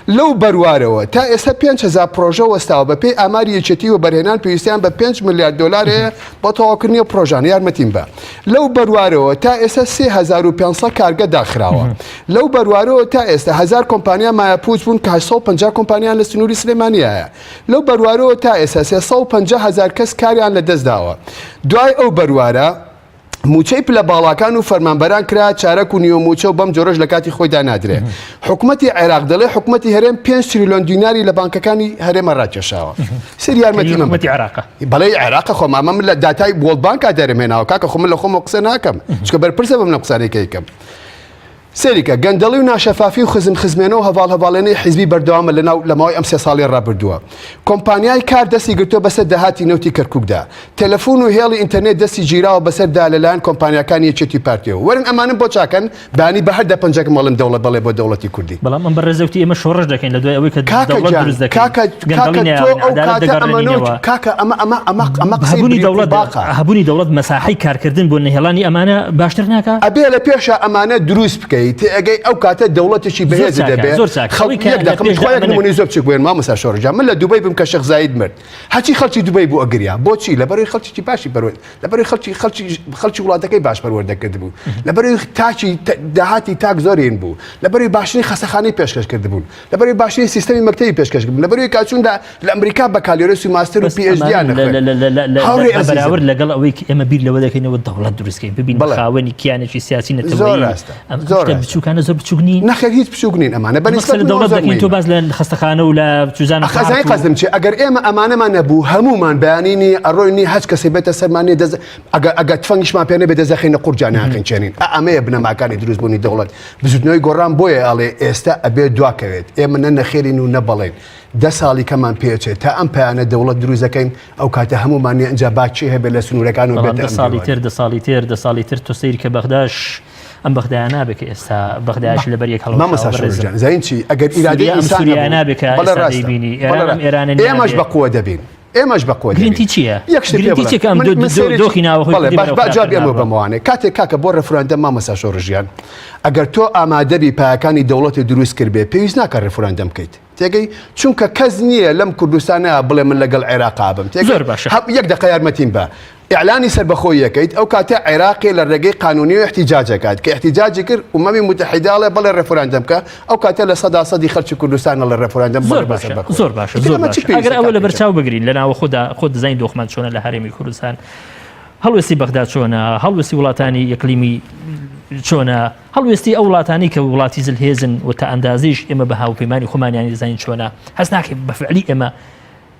[SPEAKER 3] لەو بەروارەوە تا ئێستا 5000 پرۆژە وەستاوە بە پێی ئاماری یەکێتی و بەرهێنان پێویستیان بە 5 ملیار دلار هەیە بۆ تەواوکردنی ئەو پرۆژانە یارمەتیم بە لەو بەروارەوە تا ئێستا 3500 کارگە داخراوە لەو بەروارەوە تا ئێستا هەزار کۆمپانیا مایەپووچ بوون کە 850 کۆمپانیان لە سنووری سلێمانیایە لەو بەروارەوە تا ئێستا 350 هەزار کەس کاریان لەدەست داوە دوای ئەو بەروارە مووچەی پلە باڵاکان و فەرمانبەران کرا چارەک و نیوە مووچە و بەم جۆرەش لە کاتی خۆیدا نادرێ. حکومەتی عێراق دەڵێ حکومەتی هەرێم 5 تریلیۆن دیناری لە بانکەکانی هەرێمە ڕاکێشاوە. سەیر یارمەتی من
[SPEAKER 1] حکومەتی عێراقە.
[SPEAKER 3] بەڵێ عێراقە خۆم ئەمە من لە داتای World Bank ا دەرم هێناوە کاکە خۆ من لە خۆمەوە قسە ناکەم چونکە بەرپرسە بم لەم قسانەی کە ئەیکەم. سەیری کە، گەندەڵی و ناشەفافی و خزم خزمێنە و هەڤاڵ هەڤاڵێنەی حیزبی بەردەوامە لە ناو لە ماوەی ئەم سێ ساڵەی ڕابردووە. کۆمپانیای کار دەستی گرتووە بەسەر داهاتی نەوتی کەرکوکدا. تەلەفون و هێڵی ئینتەرنێت دەستی گیراوە بەسەر دا لەلایەن کۆمپانیاکانی یەکێتی و پارتیەوە. وەرن ئەمانەم بۆ چاکەن، بەیانی بە هەر دە پەنجەکم ئەڵێم دەوڵەت بەڵێ بۆ دەوڵەتی کوردی.
[SPEAKER 1] بەڵام ئەم بەڕێزە وتی ئێمە شۆڕش دەکەین لە دوای ئەوەی کە
[SPEAKER 3] کاکە
[SPEAKER 1] دەوڵەت
[SPEAKER 3] گیان
[SPEAKER 1] دروست دەکەین
[SPEAKER 3] کاکە
[SPEAKER 1] گەندەڵی
[SPEAKER 3] کاکە تۆ
[SPEAKER 1] نایەڵین
[SPEAKER 3] ئەو
[SPEAKER 1] عەدالەت
[SPEAKER 3] کاتە ئەمەنۆ
[SPEAKER 1] دەگەڕێنینەوە.
[SPEAKER 3] کاکە ئەمە ئەمە ئەمە ئەمە قسەی
[SPEAKER 1] هەبوونی
[SPEAKER 3] بریق و
[SPEAKER 1] دەوڵەت
[SPEAKER 3] باقە.
[SPEAKER 1] هەبوونی دەوڵەت مەساحەی کارکردن بۆ نەهێڵانی ئەمانە باشتر ناکا؟
[SPEAKER 3] ئەبێ لە پێشا ئەمانە دروست بکەی تێئەگەی ئەو کاتە دەوڵەتێکی
[SPEAKER 1] زۆر
[SPEAKER 3] بەهێزت
[SPEAKER 1] چاکە
[SPEAKER 3] دەبێ
[SPEAKER 1] زۆر چاکە
[SPEAKER 3] خەڵک
[SPEAKER 1] ئەوەی کە
[SPEAKER 3] یەک
[SPEAKER 1] لە
[SPEAKER 3] دەقە من
[SPEAKER 1] پێشدا
[SPEAKER 3] خوا یەک
[SPEAKER 1] ئەمە نەک
[SPEAKER 3] نمونەی زۆر بچوک بێنم مامۆستا شۆڕش گیان من لە دوبەی بم کە شێخ زاید مرد هەرچی خەڵکی دوبەی بوو ئەگریا بۆچی لەبەرەوەی خەڵکێکی باشی پەروەرد لەبەرەوەی خەڵکی خەڵکی خەڵکی وڵاتەکەی باش پەروەردە کردبوو لەبەرەوەی تاکی داهاتی تاک زۆرین بوو لەبەرەوەی باشترین خەسەخانەی پێشکەش کردبوون لەبەرەوەی باشترین سیستەمی مەکتەبی پێشکەش کردبوون لەبەرەوەی کە چوون لە لە ئەمریکا بەکالۆریۆس و ماستەر و
[SPEAKER 1] بەس
[SPEAKER 3] PhD یان
[SPEAKER 1] ئەمانە لە
[SPEAKER 3] نەخوێند
[SPEAKER 1] لە لە لە لە
[SPEAKER 3] هاوڕێ
[SPEAKER 1] بە
[SPEAKER 3] ئەزیزم
[SPEAKER 1] بەراورد لەگەڵ ئەوەی کە ئێمە بیر لەوە دەکەینەوە دەوڵەت دروست کەین ببین بە
[SPEAKER 3] بەڵێ
[SPEAKER 1] خاوەنی کیانێکی سیاسی
[SPEAKER 3] زۆر
[SPEAKER 1] نەتەوەیی
[SPEAKER 3] ڕاستە
[SPEAKER 1] ئەم ئەم
[SPEAKER 3] زۆر
[SPEAKER 1] شتە
[SPEAKER 3] ڕاستە
[SPEAKER 1] بچووکانە زۆر بچووک نین
[SPEAKER 3] نەخێر هیچ بچووک نین ئەمانە بە
[SPEAKER 1] ئێمە قسە
[SPEAKER 3] نیسبەت
[SPEAKER 1] لە
[SPEAKER 3] منەوە
[SPEAKER 1] دەوڵەت
[SPEAKER 3] زۆر
[SPEAKER 1] دەکەین تۆ
[SPEAKER 3] مهمە
[SPEAKER 1] باس لە خەستەخانە و لە چوزانم
[SPEAKER 3] ئەخ ئەزانی
[SPEAKER 1] پارک و
[SPEAKER 3] قەزم چیە ئەگەر ئێمە ئەمانەمان نەبوو هەموومان بەیانی نی ئەڕۆین نی هەچ کەسێ بێتە سەرمان نیە دەست ئەگەر ئەگەر تفەنگیشمان پێ نەبێ دەست دەخەینە قورجا ناخنچێنین ئە ئەمەیە بنەماکانی دروستبوونی دەوڵەت بزوتنەوەی گۆڕان بۆیە ئەڵێ ئێستا ئەبێ دواکەوێت ئێمە نە نەخێرین و نە بەڵێن دە ساڵی کەمان پێچێت تا ئەم پایانە دەوڵەت دروست دەکەین ئەو کاتە هەموومان نیە ئینجا با کێ هەبێت لە سنوورەکانەوە
[SPEAKER 1] بەڵام
[SPEAKER 3] بێتە
[SPEAKER 1] دە
[SPEAKER 3] ئەم
[SPEAKER 1] ساڵی
[SPEAKER 3] دیوانە
[SPEAKER 1] تر دە ساڵی تر دە ساڵی تر تۆ سەیر کە بەغداش ئەم بەغدایە نابێ کە ئێستا بەغدایش لەبەر یەک هەڵوەشاوە
[SPEAKER 3] مامۆستا شۆڕش
[SPEAKER 1] بەڕێزم
[SPEAKER 3] گیان زانین چی ئەگەر ئیرادەی
[SPEAKER 1] سووریا ئەم
[SPEAKER 3] ئینسان
[SPEAKER 1] سووریایە
[SPEAKER 3] هەبوو
[SPEAKER 1] نابێ کە
[SPEAKER 3] بەڵێ
[SPEAKER 1] ئێستا
[SPEAKER 3] ڕاستە
[SPEAKER 1] دەیبینی
[SPEAKER 3] بەڵێ
[SPEAKER 1] ئێران ئەم
[SPEAKER 3] ڕاستە
[SPEAKER 1] ئێرانە
[SPEAKER 3] ئێمەش
[SPEAKER 1] نابێ
[SPEAKER 3] بە قووە دەبین ئێمەش بە قووە دەبین
[SPEAKER 1] گرنتی چییە
[SPEAKER 3] یەک شتت پێ
[SPEAKER 1] گرنتی
[SPEAKER 3] بڵێم
[SPEAKER 1] چییە کە ئەم
[SPEAKER 3] من
[SPEAKER 1] دۆ-
[SPEAKER 3] من
[SPEAKER 1] دۆ-
[SPEAKER 3] سەیرێکی
[SPEAKER 1] دۆخی ناوەخۆی
[SPEAKER 3] بەڵێ
[SPEAKER 1] کوردی
[SPEAKER 3] باش
[SPEAKER 1] بەرەو
[SPEAKER 3] با
[SPEAKER 1] خراپتر
[SPEAKER 3] جوابی ئەمە
[SPEAKER 1] ناڕوا
[SPEAKER 3] بەمەوانێ کاتێک کاکە بۆ ڕێفراندەم مامۆستا شۆڕش گیان ئەگەر تۆ ئامادەبی پایەکانی دەوڵەتی دروست کردبێ پێویست ناکە ڕێفراندەم بکەیت تێگەی چونکە کەس نییە لەم کوردستانە بڵێ من لەگەڵ عێراقا بم تێگەی
[SPEAKER 1] زۆر باشە.
[SPEAKER 3] هەب یەک دەقە یارمەتیم بە ئیعلانی سەربەخۆیی ئەکەیت ئەو کاتە عێراقێ لە ڕێگەی قانونیەوە ئیحتیجاج ئەکات کە ئیحتیجاجی کرد ئومەمی موتەحیدە ئەڵێ بەڵێ ڕێفراندەم بکە ئەو کاتە 100% خەڵکی کوردستان ئەڵێ ڕێفراندەم
[SPEAKER 1] زۆر
[SPEAKER 3] بەڵێ بە
[SPEAKER 1] باشە
[SPEAKER 3] سەربەخۆیی
[SPEAKER 1] زۆر باشە
[SPEAKER 3] ئیتر
[SPEAKER 1] زۆر
[SPEAKER 3] ئەمە چ
[SPEAKER 1] باشە ئەگەر
[SPEAKER 3] پێویستە
[SPEAKER 1] ئەوە
[SPEAKER 3] کاکە
[SPEAKER 1] لەبەر
[SPEAKER 3] گیان
[SPEAKER 1] چاو بگرین لە ناوەخۆدا خۆت دەزانی دۆخمان چۆنە لە هەرێمی کوردستان هەڵوێستی بەغدا چۆنە هەڵوێستی وڵاتانی ئیقلیمی چۆنە هەڵوێستی ئەو وڵاتانی کە وڵاتی زلهێزن و تا ئەندازیش ئێمە بە هاوپەیمانی خۆمانیانی دەزانین چۆنە هەست ناکەین بە فعلی ئێمە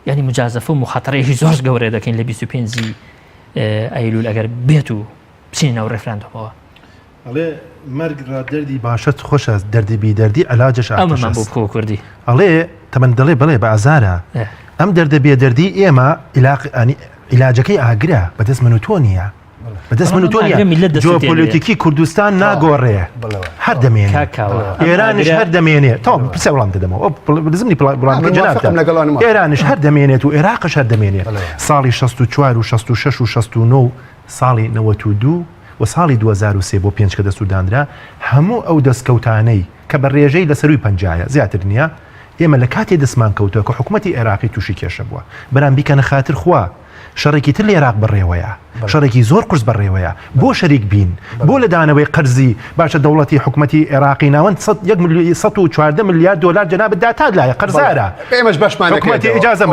[SPEAKER 1] یانی مجازەفە و موخاتەرەیەکی زۆر گەورە دەکەین لە 25 ی ئەیلول ئەگەر بێت و بچینە ناو ڕێفراندۆمەوە.
[SPEAKER 4] ئەڵێ مەرگ ڕا دەردی باشەت خۆشە دەردی بی دەردی عەلاجەش
[SPEAKER 1] ئەمەمان بۆ
[SPEAKER 4] ئاتەشەس.
[SPEAKER 1] بکەوە کوردی.
[SPEAKER 4] ئەڵێ تەمەن دەڵێ بەڵێ بە ئازارە ئەم دەردە بێ دەردی ئێمە عیلاق ئەنی عیلاجەکەی ئاگرە بەدەست من و تۆ نییە. بەدەست من و تۆ نییە جیۆپۆلیتیکی کوردستان ناگۆڕێ هەر دەمێنێ ئێرانیش هەر دەمێنێ تەواو پرسیار وەڵام دەدەمەوە زمنی وڵامەکەی جەنابتە ئێرانیش هەر دەمێنێت و عێراقش هەر دەمێنێت ساڵی 64 و 66 و 69 و ساڵی 92 و ساڵی 2003 بۆ پێنج کە دەستور دانرا هەموو ئەو دەستکەوتانەی کە بە ڕێژەی لە سەروی پەنجایە زیاتر نییە ئێمە لە کاتێ دەستمان کەوتووە کە حکوومەتی عێراقی تووشی کێشە بووە برام بیکەنە خاتر خوا شەڕێکی تر لە ئێراق بەڕێوەیە. شەڕێکی زۆر قورس بەڕێوەیە بۆ شەریک بین بۆ لە دانەوەی قەرزی باشە دەوڵەتی حکومەتی عێراقی ناوەند 114 ملیار دۆلار جەنابت داتات لایە قەرزارە
[SPEAKER 3] ئێمەش بەشمان
[SPEAKER 4] حکومەتی ئیجازە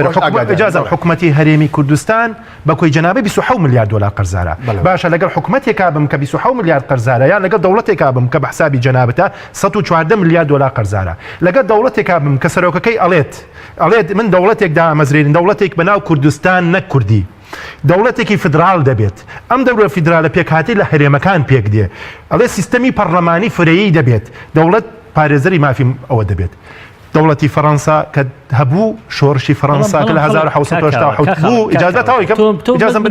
[SPEAKER 4] ئیجازە حکومەتی هەرێمی کوردستان بە کۆی جەنابی 26 ملیار دۆلار قەرزارە باشە لەگەڵ حکومەتێکا بم کە 26 ملیار قەرزارە یان لەگەڵ دەوڵەتێکا بم کە بە حسابی جەنابتە 114 ملیار دۆلار قەرزارە لەگەڵ دەوڵەتێکا بم کە سەرۆکەکەی ئەڵێت ئەڵێت من دەوڵەتێک دامەزرێنین دەوڵەتێک بە ناو کوردستان نەک کوردی دەوڵەتێکی فیدرال دەبێت ئەم دەورە فیدرالە پێکهاتەی لە هەرێمەکان پێک دێ ئەڵێ سیستەمی پەڕلەمانی فرەیی دەبێت دەوڵەت پارێزەری مافی ئەوە دەبێت دەوڵەتی فەڕەنسا کە هەبوو شۆڕشی فەڕەنسا کە لە 1970 بوو ئیجازە تەواوی کەم ئیجازەم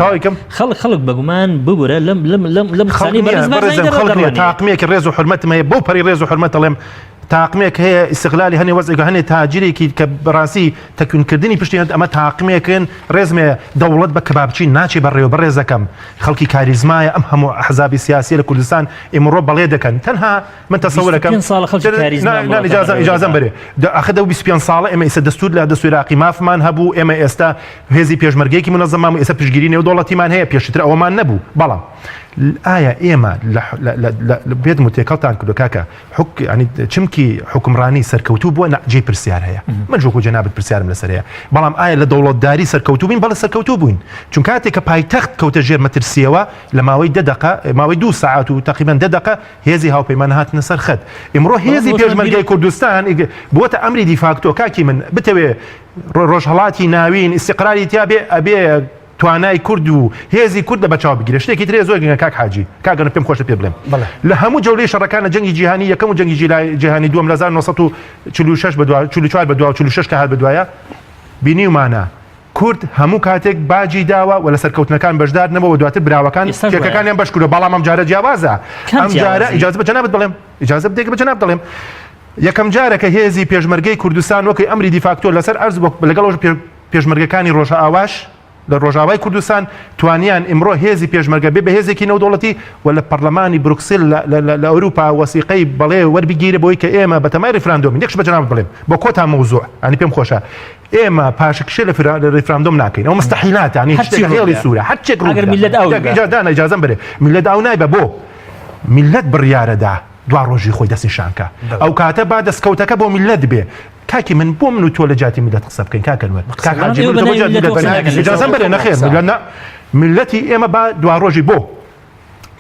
[SPEAKER 4] تەواوی کەم
[SPEAKER 1] خەڵک خەڵک بەگومان ببورە لەم لەم لەم لەم
[SPEAKER 4] خەڵک نییە بەڕێزم خەڵک نییە تاقمێکی ڕێز و حورمەتم هەیە بەو پەڕی ڕێز و حورمەت دەڵێم تاقمێک هەیە ئیستغلالی هەنێ وەزعێک هەنێ تاجرێکی کە بەڕاستی تەکوینکردنی پشتی هەند ئەمە تاقمێکن ڕێزمێ دەوڵەت بە کەبابچی ناچێ بەڕێوە بەڕێزەکەم خەڵکی کاریزمایە ئەم هەموو ئەحزابی سیاسیە لە کوردستان ئیمڕۆ بەڵێ دەکەن تەنها من تەسەورەکەم
[SPEAKER 1] ساڵە خەڵکی کاریزما
[SPEAKER 4] ئیجازە ئیجازەم بەرێ ئاخر دە 25 ساڵە ئێمە ئێستا دەستور لە دەستوری عێراقی مافمان هەبوو ئێمە ئێستا هێزی پێشمەرگەیەکی منەزەمان و ئێستا پشتگیری نێودەوڵەتیمان هەیە پێشتر ئەوەمان نەبوو بەڵام ئایا ئێمە لە بێتم و تێکەڵتان کردو کاکە حک یانی چمکی حوکمڕانی سەرکەوتوو بووە نا جێی پرسیار هەیە من وەکو جەنابت پرسیارم لەسەر هەیە بەڵام ئایا لە دەوڵەتداری سەرکەوتوو بووین بەڵێ سەرکەوتوو بووین چون کاتێک کە پایتەخت کەوتە ژێر مەترسیەوە لە ماوەی دە دەقە ماوەی دوو سەعات و تقریبا دە دەقە هێزی هاوپەیمان هاتنە سەر خەت ئیمڕۆ هێزی پێشمەرگەی کوردستان بووەتە ئەمری دیفاکتۆ کاکی من بتەوێ ڕۆژهەڵاتی ناوین ئیستیقراری تیا بێ ئەبێ توانای کورد و هێزی کورد لە بەچاو بگیرێ شتێکی ترێ زۆر گرنگە کاک حاجی کاک گەنم پێم خۆشە پێ بڵێم لە هەموو جەولەی شەڕەکان لە جەنگی جیهانی یەکەم و جەنگی جیهانی دووەم لە 1946 بە دوا 44 بە دوا و 46 کە هات بە دوایە بینیومانە کورد هەموو کاتێک باجی داوە و لە سەرکەوتنەکان بەشدار نەبووە و دواتر براوەکان کێکەکانیان بەش کردووە بەڵام ئەم جارە جیاوازە ئەم جارە ئیجازە بە جەنابت بڵێم ئیجازە بدەیت بە جەناب دەڵێم یەکەم جارە کە هێزی پێشمەرگەی کوردستان وەکو ئەمری دیفاکتۆ لەسەر ئەرز لەگەڵ پێشمەرگەکانی ڕۆژئاواش لە ڕۆژاوای کوردستان توانیان ئیمڕۆ هێزی پێشمەرگە بێ بە هێزێکی نێودەوڵەتی و لە پەرلەمانی بروکسل لە ئەوروپا وەسیقەی بەڵێ وەربگیرێ بۆی کە ئێمە بەتەمای ڕیفراندۆمین یەکش بە جەنابت بڵێم بۆ کۆتا مەوزوع ئەنی پێم خۆشە ئێمە پاشەکشێ لە ڕیفراندۆم ناکەین ئەو مستحیلاتە ینی شتێک هێڵی سوورە هەرچێک ڕوو
[SPEAKER 1] ئەگەر میللەت ئاو
[SPEAKER 4] ئیجازە ئیجازەم بەرێ میللەت ئاو نایبە بۆ میللەت بڕیارەدا دوا ڕۆژی خۆی دەستنیشان کە ئەو کاتە با دەستکەوتەکە بۆ میللەت بێ کاکی من بۆ من و تۆ لە جیاتی میللەت قسە بکەین کاک ئەنوەر کاک حاجی من و تۆ بۆ جیاتی میللەت قسە ناکەین ئیجازەم بەرێ نەخێر میللەت نا میللەتی ئێمە با دوا ڕۆژی بۆ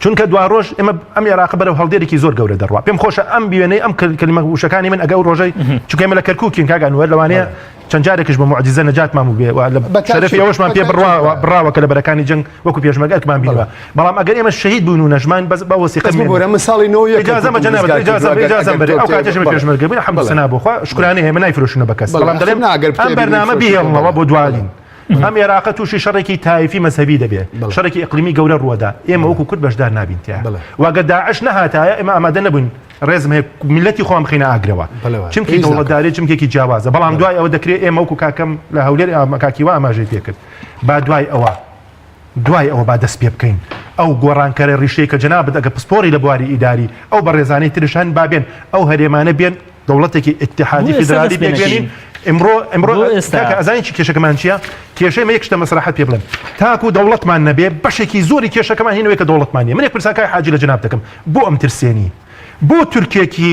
[SPEAKER 4] چونکە دوا ڕۆژ ئێمە ئەم عێراقە بەرەو هەڵدێرێکی زۆر گەورە دەڕوا پێم خۆشە ئەم بیوێنەی ئەم کەلیمە وشەکانی من ئەگە ئەو ڕۆژەی چونکە ئێمە لە کەرکووکین کاک ئەنوەر لەوانەیە چەند جارێکش بە موعجیزە نەجاتمان بووبێ و لە شەرەفی ئەوەشمان پێ بڕاوە بڕاوە کە لە بەرەکانی جەنگ وەکو پێشمەرگە ئەرکمان بینیوە بەڵام ئەگەر ئێمە شەهید بووین و نەژمان بەس بە وەسیقە
[SPEAKER 3] بەس ببورە من ساڵی نۆ یەک
[SPEAKER 4] ئیجازە بە جەنابت ئیجازە ئیجازە بەرێ ئەو کاتەش ئێمە پێشمەرگە بووین حەمد و سەنا بۆ خوا شوکرانەی هەیە من نایفرۆشینەوە بە کەس بەڵام دەڵێم ئەم بەرنامە بیهێڵنەوە بۆ دوالین ئەم عێراقە تووشی شەڕێکی تایفی مەزهەبی دەبێ شەڕێکی ئیقلیمی گەورە ڕووەدا ئێمە وەکو کورد بەشدار نابین تیا و ئەگەر داعش نەهاتایە ئێمە ئامادە نەبووین ڕێزم هەیە میللەتی خۆمان بخەینە ئاگرەوە چمکی دەوڵەتداری چمکێکی جیاوازە بەڵام دوای ئەوە دەکرێت ئێمە وەکو کاکەم لە هەولێر کاکی وا ئاماژەی پێکرد با دوای ئەوە دوای ئەوە با دەست پێ بکەین ئەو گۆڕانکەرە ڕیشەی کە جەنابت ئەگە پسپۆری لە بواری ئیداری ئەو بەڕێزانەی ترش هەن با بێن ئەو هەرێمانە بێن دەوڵەتێکی ئیتحادی فیدرالی پێکبێنین ئمڕۆ ئمڕۆ کاکە ئەزانی چی کێشەکەمان چییە کێشەی مە یەک شتە مەسراحەت پێ بڵێم تاکو دەوڵەتمان نەبێ بەشێکی زۆری کێشەکەمان هینەوەی کە دەوڵەتمان نیە من یەک پرسیار کاک حاجی لە جەناب دەکەم بۆ ئەم ترسێنی بۆ تورکێکی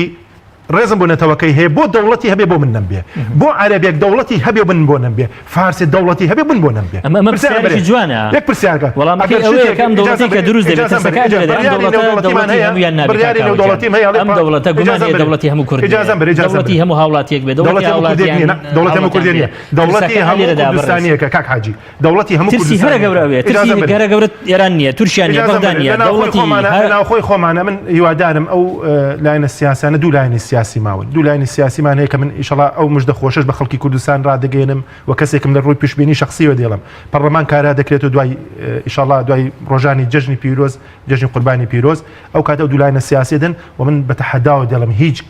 [SPEAKER 4] ڕێزم بۆ نەتەوەکەی هەیە بۆ دەوڵەتی هەبێ بۆ من نەمبێ بۆ عەرەبێک دەوڵەتی هەبێ من بۆ نەمبێ فارسێ دەوڵەتی هەبێ من بۆ نەمبێ
[SPEAKER 1] ئەمە ئەمە پرسیارێکی جوانە
[SPEAKER 4] یەک پرسیارکە
[SPEAKER 1] وەڵامەکەی ئەوەیە کە ئەم دەوڵەتەی کە دروست دەبێت ترسەکان لێرە ئەم دەوڵەتە دەوڵەتی هەموویان نابێت
[SPEAKER 4] بڕیاری نێودەوڵەتیم هەیە
[SPEAKER 1] ئەم دەوڵەتە گومان هەیە دەوڵەتی هەموو کورد
[SPEAKER 4] ئیجازەم بەرێ
[SPEAKER 1] دەوڵەتی هەموو هاوڵاتیەک بێ دەوڵەتی هاوڵاتیان
[SPEAKER 4] دەوڵەتی هەموو کوردێ نییە دەوڵەتی هەموو کوردستانیەکە کاک حاجی دەوڵەتی هەموو
[SPEAKER 1] ترسی هەرە گەورە ئەوەیە ترسی هەرە گەورە ئێران نییە تورکیا نییە بەغدا نییە دەوڵەتی
[SPEAKER 4] ناوخۆی خۆمانە من هیوادارم ئەو لایەنە سیاسانە دوو لایەنی سیاسی ماون دوو لایەنی سیاسیمان هەیە کە من ئیشەڵا ئەو مژدە خۆشەش بە خەڵکی کوردستان ڕادەگەیەنم و کەسێکم لە ڕووی پیشبینی شخصیەوە دێڵم پەڕلەمان کارا دەکرێت و دوای ئیشەڵا دوای ڕۆژانی جەژنی پیرۆز جەژنی قوربانی پیرۆز ئەو کاتە ئەو دوو لایەنە سیاسی دێن و من بە تەحەداوە دێڵم هیچ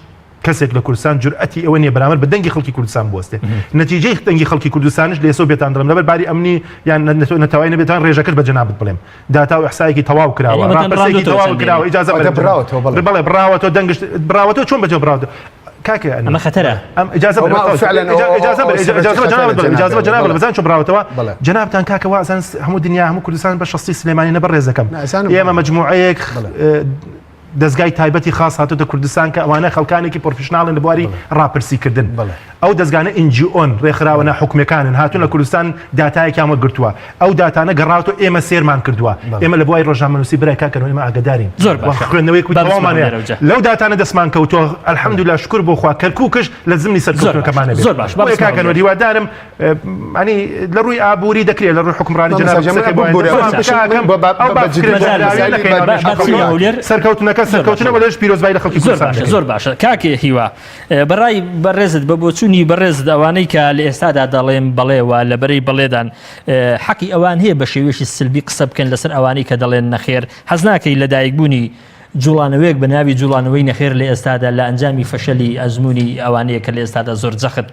[SPEAKER 4] کەسێک لە کوردستان جورئەتی ئەوە نییە بەرامبەر بە دەنگی خەڵکی کوردستان بوەستێ. نەتیجەی دەنگی خەڵکی کوردستانش لە ئێسەوە بێتان دەڵێم لەبەر باری ئەمنی یان نەتەوایی نەبێتان ڕێژەکەش بە جەنابت بڵێم داتا و ئیحسایەکی تەواو کراوە
[SPEAKER 1] یعنی ئەمەتان
[SPEAKER 4] ڕاپرسێکی
[SPEAKER 1] بڕاندۆتەوە
[SPEAKER 4] تەواو
[SPEAKER 1] چەند
[SPEAKER 4] کراوە
[SPEAKER 1] دێنێ؟
[SPEAKER 4] ئیجازە
[SPEAKER 3] واتە
[SPEAKER 4] بەرێ
[SPEAKER 3] بڕاوەتەوە بەڵێ.
[SPEAKER 4] بەڵێ بڕاوەتەوە دەنگش بڕاوەتەوە چۆن بەجێ بڕاوەتەوە؟ کاکە
[SPEAKER 1] ئەمە خەتەرە.
[SPEAKER 4] ئەم ئیجازە بە
[SPEAKER 3] فعلا
[SPEAKER 4] ئیجازە بە ئیجازە بە جەنابت بڵێم ئیجازە بە جەنابت بڵێم بزان چۆن بڕاوەتەوە جەنابتان کاکە وازان هەموو دنیا هەموو کوردستان بە شەستی سلێمانی نە بەڕێزەکەم ئێمە مەجموعەیەک دەزگای تایبەتی خاص هاتۆتە کوردستان کە ئەوانە خەڵکانێکی professional ن لە بواری ڕاپرسیکردن ئەو دەزگانە NGO ن ڕێکخراوە ناحکومیەکانن هاتوون لە کوردستان داتایەکیان وەرگرتووە ئەو داتانە گەڕاوەتەوە ئێمە سێرمان کردووە ئێمە لە بواری ڕۆژنامەنووسی برای کاکە نۆ ئێمە ئاگادارین
[SPEAKER 1] زۆر باشە
[SPEAKER 4] خوێندنەوەیەکی
[SPEAKER 1] با بچمە
[SPEAKER 4] تەواومان هەیە
[SPEAKER 1] هەولێرەوە جا.
[SPEAKER 4] لەو داتانە دەستمان کەوتووە الحمدلله شکر بۆ خوا کەرکوکش لە زمنی
[SPEAKER 1] زۆر باشە
[SPEAKER 4] سەرکەوتنەکەمان نەبێت
[SPEAKER 1] زۆر باش با
[SPEAKER 4] بۆیە
[SPEAKER 1] بچمە
[SPEAKER 4] کاکە نۆ
[SPEAKER 1] هەولێر.
[SPEAKER 4] هیوادارم ئەنی لە ڕووی ئابووری دەکرێت لە ڕووی حکومڕانی
[SPEAKER 3] مامۆستا
[SPEAKER 4] جەناب
[SPEAKER 3] جان،
[SPEAKER 4] قسەکەی
[SPEAKER 3] من
[SPEAKER 4] بۆ
[SPEAKER 3] ببورە،
[SPEAKER 4] بەڵام
[SPEAKER 3] من بشم-
[SPEAKER 4] کاکەم
[SPEAKER 3] من بە- بە-
[SPEAKER 4] ئەو
[SPEAKER 3] بە
[SPEAKER 4] با
[SPEAKER 3] جدی
[SPEAKER 4] فکرە
[SPEAKER 1] مەجال
[SPEAKER 4] جەنراویە
[SPEAKER 1] بە-
[SPEAKER 4] نەکەین
[SPEAKER 1] با- با بچینە هەولێر.
[SPEAKER 4] سەرکەوتنەکە
[SPEAKER 1] زۆر باشە.
[SPEAKER 4] سەرکەوتنە وەلێش پیرۆزبایی لە خەڵکی
[SPEAKER 1] زۆر
[SPEAKER 4] کوردستان
[SPEAKER 1] باشە
[SPEAKER 4] دەکەین.
[SPEAKER 1] زۆر باشە کاک هیوا بەڕای بەڕێزت بە بۆچوونی بەڕێزت ئەوانەی کە لە ئێستادا دەڵێن بەڵێ و لە بەرەی بەڵێدان حەقی ئەوان هەیە بە شێوەیەکی سلبی قسە بکەن لەسەر ئەوانەی کە دەڵێن نەخێر حەز ناکەی لەدایکبوونی جوڵانەوەیەک بە ناوی جوڵانەوەی نەخێر لە ئێستادا لە ئەنجامی فەشەلی ئەزموونی ئەوانەیە کە لە ئێستادا زۆر جەخت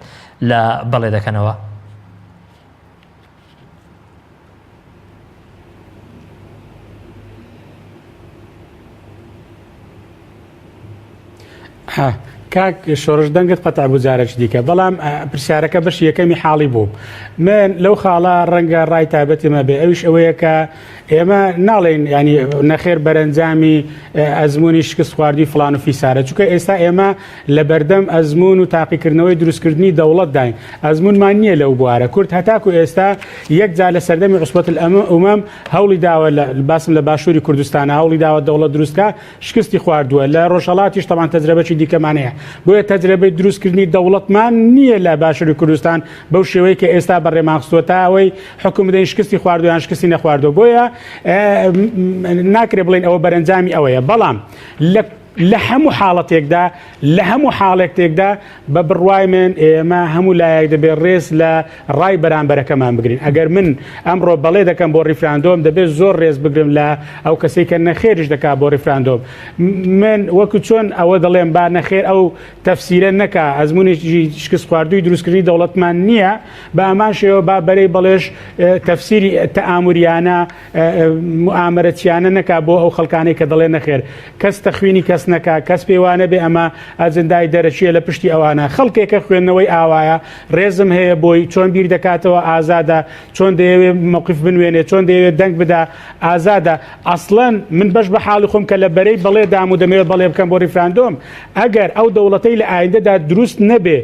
[SPEAKER 1] لە بەڵێ دەکەنەوە؟
[SPEAKER 2] کاک شۆڕش دەنگت قەتع بوو جارێکی دیکە بەڵام پرسیارەکە بەشی یەکەمی حاڵی بوو من لەو خاڵە ڕەنگە ڕای تایبەتی مە بێ ئەویش ئەوەیە کە ئێمە ناڵێن ینی نەخێر بەرەنجامی ئەزمموی شکست خواردی فلان و فیسارە چونکە ئێستا ئێمە لە بەردەم ئەزمون و تاقیکردنەوەی دروستکردنی دەوڵەتداین ئەزمونمان نییە لەو بوارە کورد هەتاکو ئێستا یەک جار لە سەردەمی عوسبەت ئومەم هەوڵی داوە لە باسم لە باشووری کوردستانە هەوڵی داوە دەوڵەت دروستکە شکستی خواردووە لە ڕۆژهەڵاتیش تەبان تەجرەبەکی دیکەمان هەیە بۆیە تەجرەبەی دروستکردنی دەوڵەتمان نییە لە باشووری کوردستان بەو شێوەیە کە ئێستا بەڕێمان خستووە تا ئەوەی حکوم بدەین شکستی خواردووە یان شکستی نەخواردووە بۆیە ناکرێ بڵێن ئەوە بەرەنجامی ئەوەیە بەڵام لە لە هەموو حاڵەتێکدا لە هەموو حاڵێکتێکدا بە بڕوای من ئێمە هەموو لایەک دەبێت ڕێز لە ڕای بەرامبەرەکەمان بگرین ئەگەر من ئەمڕۆ بەڵێ دەکەم بۆ ڕیفراندۆم دەبێت زۆر ڕێز بگرم لە ئەو کەسەی کە نەخێریش دەکات بۆ ڕیفراندۆم من وەکو چۆن ئەوە دەڵێم با نەخێر ئەو تەفسیرە نەکا ئەزمونێکی شکست خواردووی دروستکردنی دەوڵەتمان نییە بە ئەمان شێوە با بەرەی بەڵێش تەفسیری تەئاموریانە موئامەرەچیانە نەکا بۆ ئەو خەڵکانەی کە دەڵێن نەخێر کەس تەخوینی کەس نەکا کەس پێی وانەبێ ئەمە ئەجندای دەرەکیە لە پشتی ئەوانە خەڵکێکە خوێندنەوەی ئاوایە ڕێزم هەیە بۆی چۆن بیر دەکاتەوە ئازادە چۆن دەیەوێ مەوقف بنوێنێ چۆن دەیەوێت دەنگ بدا ئازادە ئەسڵەن من بەش بە حاڵی خۆم کە لە بەرەی بەڵێ دام و دەمەوێت بەڵێ بکەم بۆ ڕیفراندۆم ئەگەر ئەو دەوڵەتەی لە ئایندەدا دروست نەبێ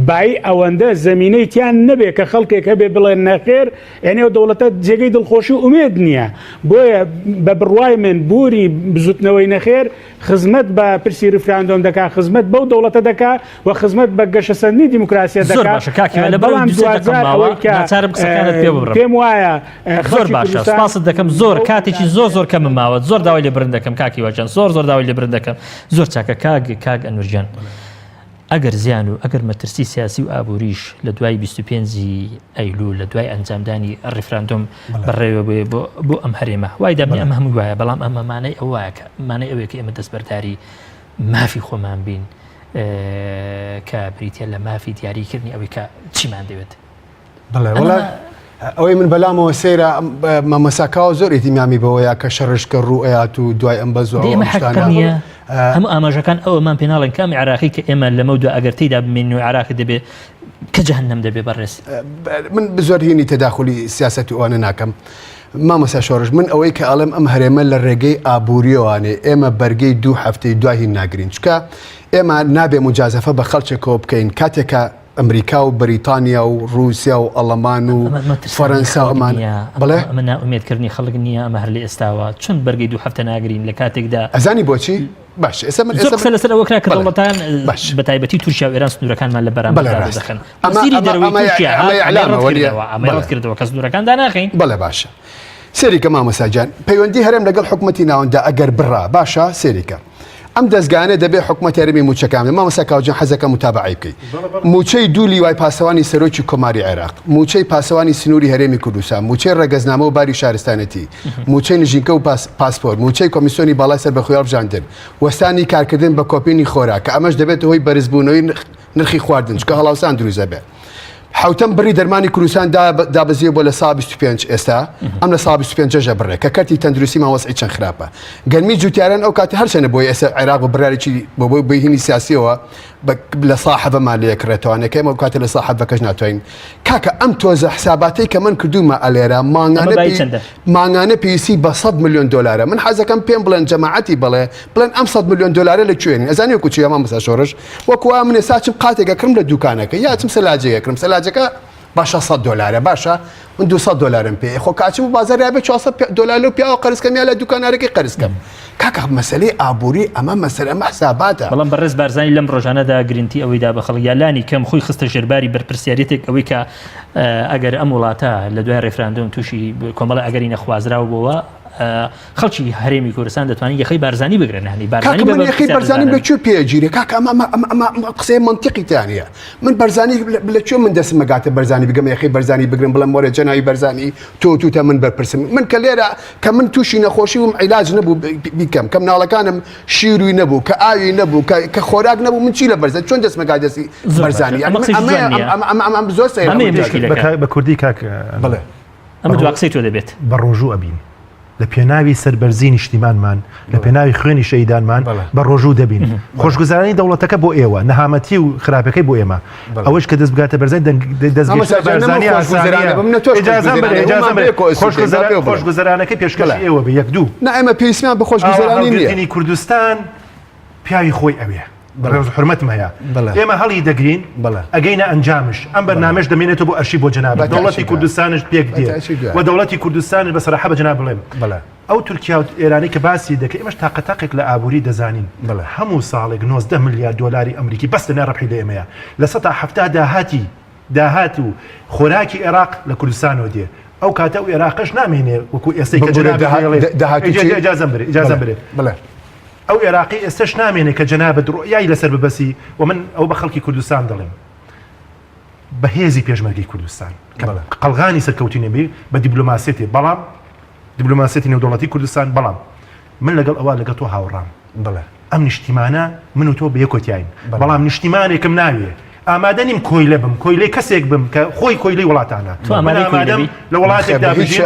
[SPEAKER 2] بایی ئەوەندە زەمینەی تیان نەبێ کە خەڵکێک هەبێ بڵێ نەخێر یانی ئەو دەوڵەتە جێگەی دڵخۆشی و ئومێد نییە بۆیە بە بڕوای من بوونی بزوتنەوەی نەخێر خزمەت بە پرسی ریفراندۆم دەکا خزمەت بەو دەوڵەتە دەکا و خزمەت بە گەشەسەندنی دیموکراسیە
[SPEAKER 1] زۆر
[SPEAKER 2] دەکا
[SPEAKER 1] باشە کاک هیوا لەبەر
[SPEAKER 2] بەڵام
[SPEAKER 1] دوو سێ دەقەم
[SPEAKER 2] دواجار
[SPEAKER 1] ماوە
[SPEAKER 2] ئەوەی کە
[SPEAKER 1] ناچارم قسەکانت پێ ببڕم
[SPEAKER 2] پێم وایە
[SPEAKER 1] زۆر
[SPEAKER 2] خەڵکی
[SPEAKER 1] باشە
[SPEAKER 2] کوردستان
[SPEAKER 1] سپاست دەکەم زۆر
[SPEAKER 2] بەو
[SPEAKER 1] کاتێکی زۆر زۆر کەمم ماوە زۆر داوای لێبرن دەکەم کاک هیوا گیان زۆر زۆر داوای لێبرن دەکەم زۆر چاکە کاک کاک ئەنوەر گیان ئەگەر زیان و ئەگەر مەترسی سیاسی و ئابووریش لە دوای 25 ئەیلول لە دوای ئەنجامدانی ڕیفراندۆم بەڕێوە بێ بۆ بۆ ئەم هەرێمە وای دەمنی ئەمە هەموو وایە بەڵام ئەمە مانای ئەو وایە کە مانای ئەوەیە کە ئێمە دەستبەرداری مافی خۆمان بین کە بریتە لە مافی دیاریکردنی ئەوەی کە چیمان دەوێت.
[SPEAKER 3] بەڵێ وەڵا ئەوەی من بەلامەوە سەیرە مامۆستا کاوە زۆر ئیتیمامی بەوەیە کە شەڕشکە ڕوو ئەیات و دوای ئەم بەزوو
[SPEAKER 1] ئێمە حەقە نییە هەموو ئاماژەکان ئەوەمان پێ ناڵێن کامی عراقی کە ئێمە لەمە دو ئەگەر تێدا بمێنین و عراقی دەبێ کە جەهەنەم دەبێ بەڕێز
[SPEAKER 3] من زۆر هینی تەداخلی سیاست و ئەوانە ناکەم مامۆستا شۆڕش من ئەوەی کە ئەڵێم ئەم هەرێمە لە ڕێگەی ئابووریەوانێ ئێمە بەرگەی دوو هەفتەی دوای هین ناگرین چکە ئێمە نابێ مجازەفە بە خەڵکێکەوە بکەین کاتێکە ئەمریکا و بەریتانیا و ڕووسیا و ئەڵەمان و فەرەنسا و ئەمان بەڵێ؟
[SPEAKER 1] ئەمە نائومێدکردنی خەڵک نییە ئەمە هەر لە ئێستاوە چۆن بەرگەی دوو هەفتە ناگرین لە کاتێکدا
[SPEAKER 3] ئەزانی بۆچی؟ باش ئێستا من
[SPEAKER 1] زۆر قسە لەسەر ئەوە کرا کە دەوڵەتان
[SPEAKER 3] باش
[SPEAKER 1] بە تایبەتی تورکیا و ئێران سنوورەکانمان لە بەرامبەر
[SPEAKER 3] بەڵێ ڕاست.
[SPEAKER 1] دەخەن
[SPEAKER 3] ئەمە-
[SPEAKER 1] وەزیری
[SPEAKER 3] ئەمە-
[SPEAKER 1] دەرەوەی
[SPEAKER 3] ئەمە
[SPEAKER 1] تورکیا
[SPEAKER 3] ئەمە
[SPEAKER 1] هات
[SPEAKER 3] ئیعلامە،
[SPEAKER 1] ئەمەی
[SPEAKER 3] وەنیە؟
[SPEAKER 1] ڕەتکردەوە ئەمەی
[SPEAKER 3] بەڵێ.
[SPEAKER 1] ڕەتکردەوە کە سنوورەکان داناخەین
[SPEAKER 3] بەڵێ باشە سەیری کە مامۆستا گیان پەیوەندی هەرێم لەگەڵ حکومەتی ناوەنددا ئەگەر بڕا باشە سەیری کە ئەم دەزگایانە دەبێ حکومەت هەرێمی مووچەکان بدەن مامۆستا کاوە جان حەزەکەم متابەعەی بکەی مووچەی دوو لیوای پاسەوانی سەرۆکی کۆماری عێراق مووچەی پاسەوانی سنووری هەرێمی کوردستان مووچەی ڕەگەزنامە و باری شارستانێتی مووچەی نژینکە و پاسپۆرت مووچەی کۆمیسیۆنی باڵای سەربەخۆی هەڵبژاردن وەستانی کارکردن بە کۆپینی خۆراک کە ئەمەش دەبێتە هۆی بەرزبوونەوەی نرخی خواردن چونکە هەڵاوسان دروست دەبێت. حوتەم بڕی دەرمانی کوردستان دابەزیوە بۆ لە سا 25 ئێستا ئەم لە سا 25 ژە بڕێ کە کەرتی تەندروستیمان وەزعی چەند خراپە گەرمی جوتیاران ئەو کاتە هەرچەنە بۆی ئێستا عێراق بە بڕیارێکی بۆ بۆی بەهینی سیاسیەوە لە سا حەڤەمان لێ کڕێتوانێت کە ئێمە ئەو کاتە لە سا حەڤەکەش ناتوانین کاکە ئەم تۆزە حساباتەی کە من کردوومە ئەلێرە مانگانە مانگانە پێویستی بە 100 میلیۆن دلارە من حەزەکەم پێم بڵێن جەماعەتی بڵێ بڵێن ئەم 100 میلیۆن دلارە لە کوێنین ئەزانی وەکو چیە مامۆستا شۆڕش وەکو وا من ئێستا چم قاتێک ئەکڕم لە دوکانەکە یا چم سەلاجێک ئەکڕم سەلاجەکە بە 600 دلارە باشە من 200 دلارم پێ خۆ کاچم و بازار یا بێ 400 دلار لەو پیاوە قەرز کەم یا لە دوکانارەکەی قەرز کەم کاکە مەسەلەی ئابووری ئەمە مەسەلە ئەمە حساباتە.
[SPEAKER 1] بەڵام بەڕێز بارزانی لەم ڕۆژانەدا گرنتی ئەوەی دا بە خەڵک یا لانی کەم خۆی خستە ژێرباری بەرپرسیارێتێک ئەوەی کە ئەگەر ئەم وڵاتە لە دوای ڕێفراندۆم تووشی کۆمەڵە ئەگەری نەخوازراو بۆوە خەڵکی هەرێمی کوردستان دەتوانین یەخەی بارزانی بگرن هەنی
[SPEAKER 3] بارزانی من یەخەی بارزانی لە کوێ پێگیرێ کاکە ئەمە ئەمە ئەمە قسەی مەنتیقی تیانە من بەرزانی لە کوێ من دەستم مەگاتە بەرزانی بگەم یەخەی بەرزانی بگرم بڵێم وەرە جەناوی بەرزانی تۆ توتە من بەرپرسم من کە لێرە کە من تووشی نەخۆشی بووم عیلاج نەبوو بیکەم کە مناڵەکانم شیروی نەبوو کە ئاوی نەبوو کە خۆراک نەبوو من چی لە بەرزە چۆن دەستمەگا دەستی بەرزانی ئەمە زۆر سەیرە
[SPEAKER 4] بە کوردی کاک
[SPEAKER 3] بڵێ
[SPEAKER 1] ئەمە دوا قسەی تۆ دەبێت.
[SPEAKER 4] بە ڕۆژوو ئەبین لە پێناوی سەربەرزی نیشتیمانمان لە پێناوی خوێنی شەیدانمان بە ڕۆژوو دەبین خۆشگوزارانی دەوڵەتەکە بۆ ئێوە نەهامەتی و خراپەکەی بۆ ئێمە ئەوەش کە دەست بگاتە بەرزای دەستگەخۆشگوزارانەکەی پێشکەش ئێوە بە یەک دوو
[SPEAKER 3] نا ئێمە پێویستمان بە خۆشگوزارانی
[SPEAKER 4] نییە کوردستان پیاوی خۆی ئەوێ ڕێز و حورمەتم هەیە ئێمە هەڵی دەگرین ئەگەینە ئەنجامش ئەم بەرنامەش دەمێنێتەوە بۆ ئەرشی بۆ جەناب دەوڵەتی کوردستانش پێک دێ و دەوڵەتی کوردستانش بە سەراحە بە جەناب بڵێم ئەو تورکیا و ئێرانی کە باسی دەکەی ئێمەش تاقە تاقێک لە ئابووری دەزانین هەموو ساڵێک 19 ملیار دۆلاری ئەمریکی بەس لەنێ ڕەبحی لە ئێمەیە 70% داهاتی داهات و خۆراکی عێراق لە کوردستانەوە دێ ئەو کاتە ئەو عێراقش نامێنێ وەکو ئێستەی کە جەناب ئیجازەم برێ ئیجازەم برێ بڵێ ئەو ئێراقەی ئێستەش نامێنێ کە جەنابت ڕوئیای لەسەر ببەسی و من ئەوە بە خەڵکی کوردستان دەڵێم بە هێزی پێشمەرگەی کوردستان کە قەڵغانی سەرکەوتوی نەبی بە دیبلۆماسیەتێ بەڵام دیبلۆماسیەتی نێودەوڵەتی کوردستان بەڵام من لەگەڵ ئەوە لەگەڵ تۆ هاوڕام بڵێ ئەم نیشتیمانە من و تۆ بە یەکۆتیاین بەڵام نیشتیمانێکم ناوێ ئامادە نیم کۆیلە بم کۆیلەی کەسێک بم کە خۆی کۆیلەی وڵاتانە ئامادەم لە وڵاتێکدا بژیم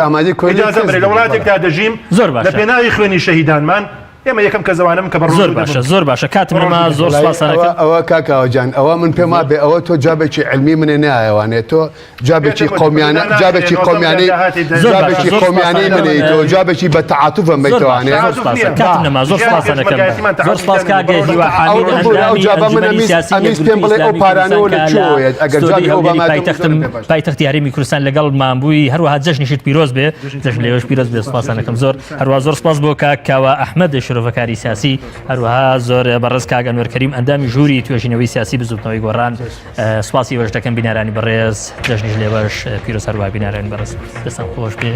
[SPEAKER 4] لە وڵاتێکدا دەژیم
[SPEAKER 1] زۆر
[SPEAKER 4] لە پێناوی خوێنی شەهیدانمان ئێمە یەکەم کەس ئەوانەم کە بە
[SPEAKER 1] زۆر باشە زۆر باشە کاتم نەما زۆر سپاسانەکەم
[SPEAKER 3] ئەوە کاکاوە جان ئەوە من پێم وابێ ئەوە تۆ جوابێکی علمی منێ نایەوانێ تۆ جوابێکی قومیانە جوابێکی قومیانەی جوابێکی قومیانەی منێ تۆ جوابێکی بە تعاتفە
[SPEAKER 1] مەیتوانێ کاتم نەما زۆر سپاسانەکەم زۆر سپاس کاک هیوا حامید ئەندامی ئەنجومەنی سیاسی
[SPEAKER 3] ئەمیست پێم بڵێ ئەو پارانەوە لە کوێوەیە ئەگەر جوابی ئەو بەمە
[SPEAKER 1] پایتەختم پایتەختی هەرێمی کوردستان لەگەڵمان بووی هەروەها جەژنیشت پیرۆز بێ جەژن لێوەش پیرۆز بێ سپاسانەکەم زۆر هەروە زۆر سپاس بۆ کاک کاوە ئەحمەد شرۆڤەکاری سیاسی هەروەها زۆر بەڕێز کاک ئەنوەر کەریم ئەندامی ژووری توێژینەوەی سیاسی بزوتنەوەی گۆڕان سپاسی ئێوەش دەکەم بینەرانی بەڕێز جەژنیش لێوەش پیرۆز هەروە بینەرانی بەڕێز دەستان خۆش بێ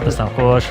[SPEAKER 1] دەستان خۆش.